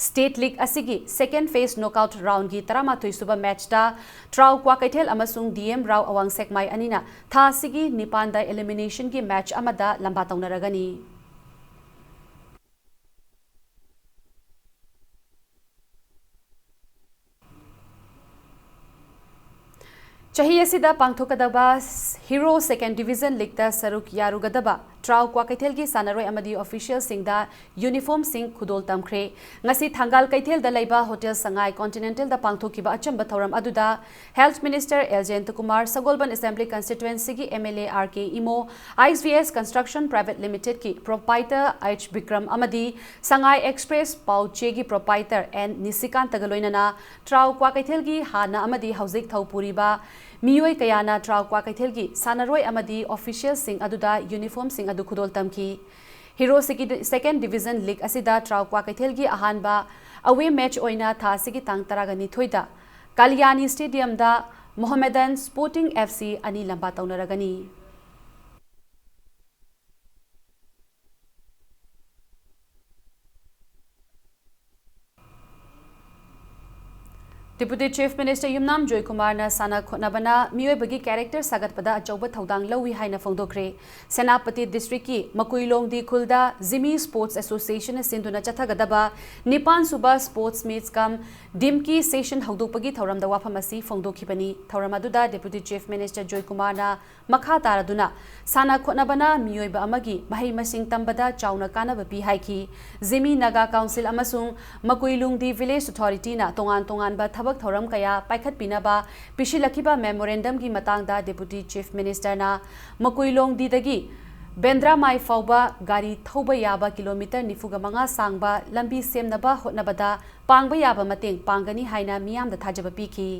ꯁ꯭ꯇꯦꯠ ꯂꯤꯒ ꯑꯁꯤꯒꯤ ꯁꯦꯀꯦꯟ ꯐꯦꯖ ꯅꯣꯛꯑꯥꯎꯠ ꯔꯥꯎꯟꯗꯒꯤ ꯇꯔꯥꯃꯥꯊꯣꯏ ꯁꯨꯕ ꯃꯦꯆꯇ ꯇ꯭ꯔꯥꯎ ꯀ꯭ꯋꯥꯀꯩꯊꯦꯜ ꯑꯃꯁꯨꯡ ꯗꯤ ꯑꯦꯝ ꯔꯥꯎ ꯑꯋꯥꯡ ꯁꯦꯛꯃꯥꯏ ꯑꯅꯤꯅ ꯊꯥ ꯑꯁꯤꯒꯤ ꯅꯤꯄꯥꯟꯗ ꯏꯂꯤꯃꯤꯅꯦꯁꯟꯒꯤ ꯃꯦꯆ ꯑꯃꯗ ꯂꯝꯕꯥ ꯇꯧꯅꯔꯒꯅꯤ꯫ ꯆꯍꯤ ꯑꯁꯤꯗ ꯄꯥꯡꯊꯣꯛꯀꯗꯕ ꯍꯤꯔꯣ ꯁꯦꯀꯦꯟ ꯗꯤꯚꯤꯖꯟ ꯂꯤꯒꯇ ꯁꯔꯨꯛ ꯌꯥꯔꯨꯒꯗꯕ ꯇ꯭ꯔꯥꯎ ꯀ꯭ꯋꯥꯀꯩꯊꯦꯜꯒꯤ ꯁꯥꯟꯅꯔꯣꯏ ꯑꯃꯗꯤ officialꯁꯤꯡꯗ uniformꯁꯤꯡ ꯈꯨꯗꯣꯜ ꯇꯝꯈ꯭ꯔꯦ꯫ ꯉꯁꯤ ꯊꯪꯒꯥꯜ ꯀꯩꯊꯦꯜꯗ ꯂꯩꯕ Hotel ꯁꯉꯥꯏ Continentalꯗ ꯄꯥꯡꯊꯣꯛꯈꯤꯕ ꯑꯆꯝꯕ ꯊꯧꯔꯝ ꯑꯗꯨꯗ Health Minister L Jayantakumar, Sagolband Assembly Constituencyꯒꯤ MLA R K Imo, I S V S Construction Private Limitedꯀꯤ proprietor H ꯕꯤꯀ꯭ꯔꯝ ꯑꯃꯗꯤ ꯁꯉꯥꯏ Express ꯄꯥꯎ ꯆꯦꯒꯤ proprietor N ꯅꯤꯁꯤꯀꯥꯟꯇꯒ ꯂꯣꯏꯅꯅ ꯇ꯭ꯔꯥꯎ ꯀ꯭ꯋꯥꯀꯩꯊꯦꯜꯒꯤ ꯍꯥꯟꯅ ꯑꯃꯗꯤ ꯍꯧꯖꯤꯛ ꯊꯧ ꯄꯨꯔꯤꯕ ꯃꯤꯑꯣꯏ ꯀꯌꯥꯅ ꯇ꯭ꯔꯥꯎ ꯀ꯭ꯋꯥꯀꯩꯊꯦꯜꯒꯤ ꯁꯥꯟꯅꯔꯣꯏ ꯑꯃꯗꯤ officialꯁꯤꯡ ꯑꯗꯨꯗ uniformꯁꯤꯡ ꯑꯗꯨ ꯈꯨꯗꯣꯜ ꯇꯝꯈꯤ꯫ Hero Second Division League ꯑꯁꯤꯗ ꯇ꯭ꯔꯥꯎ ꯀ꯭ꯋꯥꯀꯩꯊꯦꯜꯒꯤ ꯑꯍꯥꯟꯕ away match ꯑꯣꯏꯅ ꯊꯥ ꯑꯁꯤꯒꯤ ꯇꯥꯡ ꯇꯔꯥꯒ ꯅꯤꯊꯣꯏꯗ ꯀꯥꯂꯤꯌꯥꯅꯤ Stadiumꯗ Mohammedan Sporting F C ꯑꯅꯤ ꯂꯝꯕꯥ ꯇꯧꯅꯔꯒꯅꯤ꯫ Deputy Chief Minister ꯌꯨꯝꯅꯥꯝ ꯖꯣꯏꯀꯨꯃꯥꯔꯅ ꯁꯥꯟꯅ ꯈꯣꯠꯅꯕꯅ ꯃꯤꯑꯣꯏꯕꯒꯤ character ꯁꯥꯒꯠꯄꯗ ꯑꯆꯧꯕ ꯊꯧꯗꯥꯡ ꯂꯧꯏ ꯍꯥꯏꯅ ꯐꯣꯡꯗꯣꯛꯈ꯭ꯔꯦ꯫ ꯁꯦꯅꯥꯄꯇꯤ districtꯀꯤ ꯃꯀꯨꯏꯂꯣꯡꯗꯤ ꯈꯨꯜꯗ Zimi Sports Associationꯅ ꯁꯤꯟꯗꯨꯅ ꯆꯠꯊꯒꯗꯕ ꯅꯤꯄꯥꯟ ꯁꯨꯕ Sports Meets cum Dimki Session ꯍꯧꯗꯣꯛꯄꯒꯤ ꯊꯧꯔꯝꯗ ꯋꯥꯐꯝ ꯑꯁꯤ ꯐꯣꯡꯗꯣꯛꯈꯤꯕꯅꯤ꯫ ꯊꯧꯔꯝ ꯑꯗꯨꯗ Deputy Chief Minister ꯖꯣꯏꯀꯨꯃꯥꯔꯅ ꯃꯈꯥ ꯇꯥꯔꯗꯨꯅ ꯁꯥꯟꯅ ꯈꯣꯠꯅꯕꯅ ꯃꯤꯑꯣꯏꯕ ꯑꯃꯒꯤ ꯃꯍꯩ ꯃꯁꯤꯡ ꯇꯝꯕꯗ ꯆꯥꯎꯅ ꯀꯥꯟꯅꯕ ꯄꯤ ꯍꯥꯏꯈꯤ꯫ Zimi Naga Council ꯑꯃꯁꯨꯡ ꯃꯀꯨꯏꯂꯨꯡꯗꯤ Village Authorityꯅ ꯇꯣꯉꯥꯟ ꯇꯣꯉꯥꯟꯕ ꯊꯕꯛ ꯊꯧꯔꯝ ꯀꯌꯥ ꯄꯥꯏꯈꯠꯄꯤꯅꯕ ꯄꯤꯁꯤꯜꯂꯛꯈꯤꯕ memorandumꯒꯤ ꯃꯇꯥꯡꯗ Deputy Chief Ministerꯅ ꯃꯀꯨꯏꯂꯣꯡꯗꯤꯗꯒꯤ ꯕꯦꯟꯗ꯭ꯔꯥꯃꯥꯏ ꯐꯥꯎꯕ ꯒꯥꯔꯤ ꯊꯧꯕ ꯌꯥꯕ kilometre ꯅꯤꯐꯨꯒ ꯃꯉꯥ ꯁꯥꯡꯕ ꯂꯝꯕꯤ ꯁꯦꯝꯅꯕ ꯍꯣꯠꯅꯕꯗ ꯄꯥꯡꯕ ꯌꯥꯕ ꯃꯇꯦꯡ ꯄꯥꯡꯒꯅꯤ ꯍꯥꯏꯅ ꯃꯤꯌꯥꯝꯗ ꯊꯥꯖꯕ ꯄꯤꯈꯤ꯫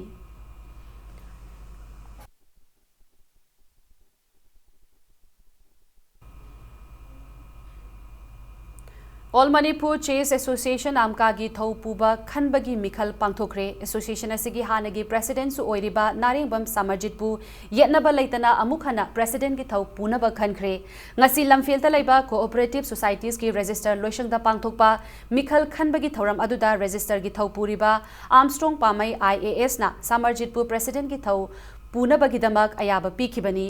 All Manipur Chess Association, AMCAꯒꯤ ꯊꯧ ꯄꯨꯕ ꯈꯟꯕꯒꯤ ꯃꯤꯈꯜ ꯄꯥꯡꯊꯣꯛꯈ꯭ꯔꯦ꯫ Association ꯑꯁꯤꯒꯤ ꯍꯥꯟꯅꯒꯤ presidentꯁꯨ ꯑꯣꯏꯔꯤꯕ ꯅꯥꯔꯦꯡꯕꯝ ꯁꯃꯔꯖꯤꯠꯄꯨ ꯌꯦꯠꯅꯕ ꯂꯩꯇꯅ ꯑꯃꯨꯛ ꯍꯟꯅ presidentꯀꯤ ꯊꯧ ꯄꯨꯅꯕ ꯈꯟꯈ꯭ꯔꯦ꯫ ꯉꯁꯤ ꯂꯝꯐꯦꯜꯗ ꯂꯩꯕ Cooperative Societiesꯀꯤ register ꯂꯣꯏꯁꯪꯗ ꯄꯥꯡꯊꯣꯛꯄ ꯃꯤꯈꯜ ꯈꯟꯕꯒꯤ ꯊꯧꯔꯝ ꯑꯗꯨꯗ registerꯒꯤ ꯊꯧ ꯄꯨꯔꯤꯕ Armstrong ꯄꯥꯃꯩ IASꯅ ꯁꯃꯔꯖꯤꯠꯄꯨ presidentꯀꯤ ꯊꯧ ꯄꯨꯅꯕꯒꯤꯗꯃꯛ ꯑꯌꯥꯕ ꯄꯤꯈꯤꯕꯅꯤ꯫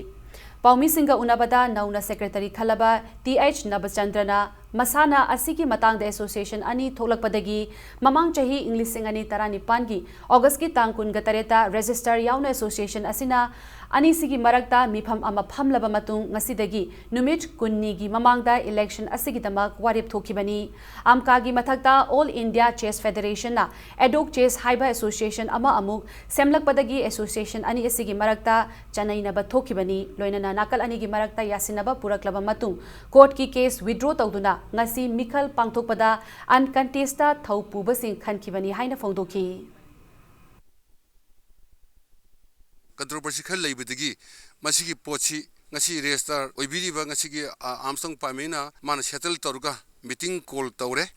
ꯄꯥꯎꯃꯤꯁꯤꯡꯒ ꯎꯅꯕꯗ ꯅꯧꯅ secretary ꯈꯜꯂꯕ Th ꯅꯕꯆꯟꯗ꯭ꯔꯅ ꯃꯁꯥꯟꯅ ꯑꯁꯤꯒꯤ ꯃꯇꯥꯡꯗ association ꯑꯅꯤ ꯊꯣꯛꯂꯛꯄꯗꯒꯤ ꯃꯃꯥꯡ ꯆꯍꯤ ꯏꯪ ꯂꯤꯁꯤꯡ ꯑꯅꯤ ꯇꯔꯥꯅꯤꯄꯥꯟꯒꯤ Augustꯀꯤ ꯇꯥꯡ ꯀꯨꯟꯒ ꯇꯔꯦꯠꯇ register ꯌꯥꯎꯅ association ꯑꯁꯤꯅ ꯑꯅꯤꯁꯤꯒꯤ ꯃꯔꯛꯇ ꯃꯤꯐꯝ ꯑꯃ ꯐꯝꯂꯕ ꯃꯇꯨꯡ ꯉꯁꯤꯗꯒꯤ ꯅꯨꯃꯤꯠ ꯀꯨꯟꯅꯤꯒꯤ ꯃꯃꯥꯡꯗ election ꯑꯁꯤꯒꯤꯗꯃꯛ ꯋꯥꯔꯦꯞ ꯊꯣꯛꯈꯤꯕꯅꯤ꯫ ꯑꯝꯀꯥꯒꯤ ꯃꯊꯛꯇ All India Chess Federationꯅ ad hoc chess ꯍꯥꯏꯕ association ꯑꯃ ꯑꯃꯨꯛ ꯁꯦꯝꯂꯛꯄꯗꯒꯤ association ꯑꯅꯤ ꯑꯁꯤꯒꯤ ꯃꯔꯛꯇ ꯆꯅꯩꯅꯕ ꯊꯣꯛꯈꯤꯕꯅꯤ꯫ ꯂꯣꯏꯅꯅ ꯅꯥꯀꯜ ꯑꯅꯤꯒꯤ ꯃꯔꯛꯇ ꯌꯥꯁꯤꯟꯅꯕ ꯄꯨꯔꯛꯂꯕ ꯃꯇꯨꯡ courtꯀꯤ case withdraw ꯇꯧꯗꯨꯅ ꯉꯁꯤ ꯃꯤꯈꯜ ꯄꯥꯡꯊꯣꯛꯄꯗ uncontestedꯇ ꯊꯧ ꯄꯨꯕꯁꯤꯡ ꯈꯟꯈꯤꯕꯅꯤ ꯍꯥꯏꯅ ꯐꯣꯡꯗꯣꯛꯈꯤ꯫ Controversy ꯈꯔ ꯂꯩꯕꯗꯒꯤ ꯃꯁꯤꯒꯤ ꯄꯣꯠꯁꯤ ꯉꯁꯤ registrar ꯑꯣꯏꯕꯤꯔꯤꯕ ꯉꯁꯤꯒꯤ, ꯑ, Armstrong ꯄꯥꯃꯦꯅ ꯃꯥꯅ settle ꯇꯧꯔꯒ meeting call ꯇꯧꯔꯦ꯫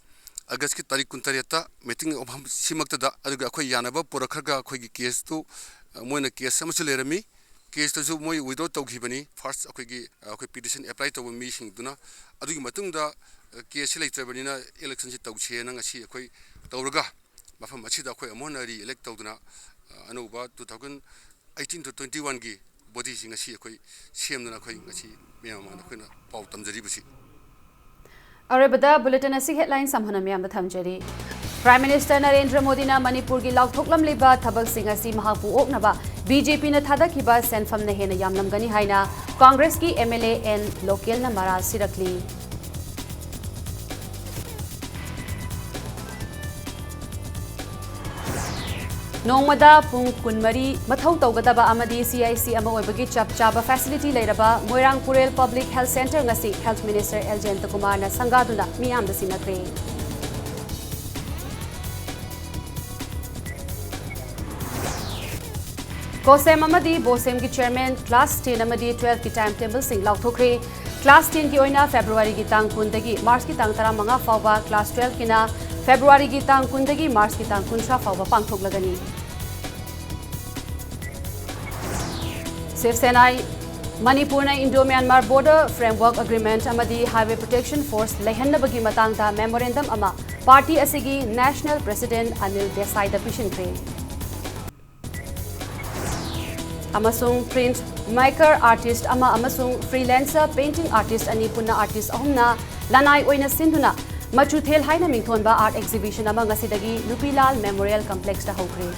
Augustꯀꯤ ꯇꯥꯔꯤꯛ ꯀꯨꯟꯇꯔꯦꯠꯇ meeting ꯃꯐꯝ ꯁꯤꯃꯛꯇꯗ, ꯑꯗꯨꯒ ꯑꯩꯈꯣꯏ ꯌꯥꯅꯕ ꯄꯨꯔꯛꯈ꯭ꯔꯒ ꯑꯩꯈꯣꯏꯒꯤ caseꯇꯨ, ꯑ, ꯃꯣꯏꯅ case ꯑꯃꯁꯨ ꯂꯩꯔꯝꯃꯤ꯫ Caseꯇꯨꯁꯨ ꯃꯣꯏ withdraw ꯇꯧꯈꯤꯕꯅꯤ꯫ First ꯑꯩꯈꯣꯏꯒꯤ, ꯑ, ꯑꯩꯈꯣꯏ petition apply ꯇꯧꯕ ꯃꯤꯁꯤꯡꯗꯨꯅ꯫ ꯑꯗꯨꯒꯤ ꯃꯇꯨꯡꯗ, ꯑ, caseꯁꯤ ꯂꯩꯇ꯭ꯔꯕꯅꯤꯅ electionꯁꯤ ꯇꯧꯁꯦꯅ ꯉꯁꯤ ꯑꯩꯈꯣꯏ ꯇꯧꯔꯒ ꯃꯐꯝ ꯑꯁꯤꯗ ꯑꯩꯈꯣꯏ ꯑꯃꯨꯛ ꯍꯟꯅ re-elect ꯇꯧꯗꯨꯅ, ꯑ, ꯑꯅꯧꯕ two thousand eighteen to twenty-oneꯒꯤ bodyꯁꯤ ꯉꯁꯤ ꯑꯩꯈꯣꯏ ꯁꯦꯝꯗꯨꯅ ꯑꯩꯈꯣꯏ ꯉꯁꯤ ꯃꯌꯥꯝ ꯃꯃꯥꯡꯗ ꯑꯩꯈꯣꯏꯅ ꯄꯥꯎ ꯇꯝꯖꯔꯤꯕꯁꯤ꯫ ꯑꯔꯣꯏꯕꯗ bulletin ꯑꯁꯤ headline ꯁꯝꯍꯟꯅ ꯃꯤꯌꯥꯝꯗ ꯊꯝꯖꯔꯤ꯫ Prime Minister ꯅꯔꯦꯟꯗ꯭ꯔ ꯃꯣꯗꯤꯅ ꯃꯅꯤꯄꯨꯔꯒꯤ ꯂꯥꯎꯊꯣꯛꯂꯝꯂꯤꯕ ꯊꯕꯛꯁꯤꯡ ꯑꯁꯤ ꯃꯍꯥꯛꯄꯨ ꯑꯣꯛꯅꯕ BJPꯅ ꯊꯥꯗꯈꯤꯕ ꯁꯦꯟꯐꯝꯅ ꯍꯦꯟꯅ ꯌꯥꯝꯂꯝꯒꯅꯤ ꯍꯥꯏꯅ Congressꯀꯤ MLA ꯑꯦꯟ ꯂꯣꯀꯦꯜꯅ ꯃꯔꯥꯜ ꯁꯤꯔꯛꯂꯤ꯫ ꯅꯣꯡꯃꯗ ꯄꯨꯡ ꯀꯨꯟꯃꯔꯤ ꯃꯊꯧ ꯇꯧꯒꯗꯕ ꯑꯃꯗꯤ CIC ꯑꯃ ꯑꯣꯏꯕꯒꯤ ꯆꯞ ꯆꯥꯕ facility ꯂꯩꯔꯕ ꯃꯣꯏꯔꯥꯡ ꯄꯨꯔꯦꯜ Public Health Centre ꯉꯁꯤ Health Minister ꯑꯦꯜ ꯖꯌꯟꯇꯀꯨꯃꯥꯔꯅ ꯁꯪꯒꯥꯗꯨꯅ ꯃꯤꯌꯥꯝꯗ ꯁꯤꯟꯅꯈ꯭ꯔꯦ꯫ ꯀꯣꯁꯦꯝ ꯑꯃꯗꯤ ꯕꯣꯁꯦꯝꯒꯤ chairman class ten ꯑꯃꯗꯤ twelveꯀꯤ time tableꯁꯤꯡ ꯂꯥꯎꯊꯣꯛꯈ꯭ꯔꯦ꯫ Class tenꯒꯤ ꯑꯣꯏꯅ Februaryꯒꯤ ꯇꯥꯡ ꯀꯨꯟꯗꯒꯤ Marchꯀꯤ ꯇꯥꯡ ꯇꯔꯥꯃꯉꯥ ꯐꯥꯎꯕ, class twelveꯀꯤꯅ Februaryꯒꯤ ꯇꯥꯡ ꯀꯨꯟꯗꯒꯤ Marchꯀꯤ ꯇꯥꯡ ꯀꯨꯟꯊ꯭ꯔꯥ ꯐꯥꯎꯕ ꯄꯥꯡꯊꯣꯛꯂꯒꯅꯤ꯫ ꯁꯤꯕ ꯁꯦꯅꯥꯏ ꯃꯅꯤꯄꯨꯔꯅ Indo-Myanmar Border Framework Agreement ꯑꯃꯗꯤ Highway Protection Force ꯂꯩꯍꯟꯅꯕꯒꯤ ꯃꯇꯥꯡꯗ memorandum ꯑꯃ party ꯑꯁꯤꯒꯤ National President ꯑꯅꯤꯜ ꯗꯦꯁꯥꯏꯗ ꯄꯤꯁꯤꯟꯈ꯭ꯔꯦ꯫ ꯑꯃꯁꯨꯡ print maker artist ꯑꯃ ꯑꯃꯁꯨꯡ freelancer painting artist ꯑꯅꯤ ꯄꯨꯟꯅ artist ꯑꯍꯨꯝꯅ ꯂꯅꯥꯏ ꯑꯣꯏꯅ ꯁꯤꯟꯗꯨꯅ ꯃꯆꯨꯊꯦꯜ ꯍꯥꯏꯅ ꯃꯤꯡꯊꯣꯟꯕ art exhibition ꯑꯃ ꯉꯁꯤꯗꯒꯤ ꯅꯨꯄꯤꯂꯥꯜ Memorial Complex ꯇ ꯍꯧꯈ꯭ꯔꯦ꯫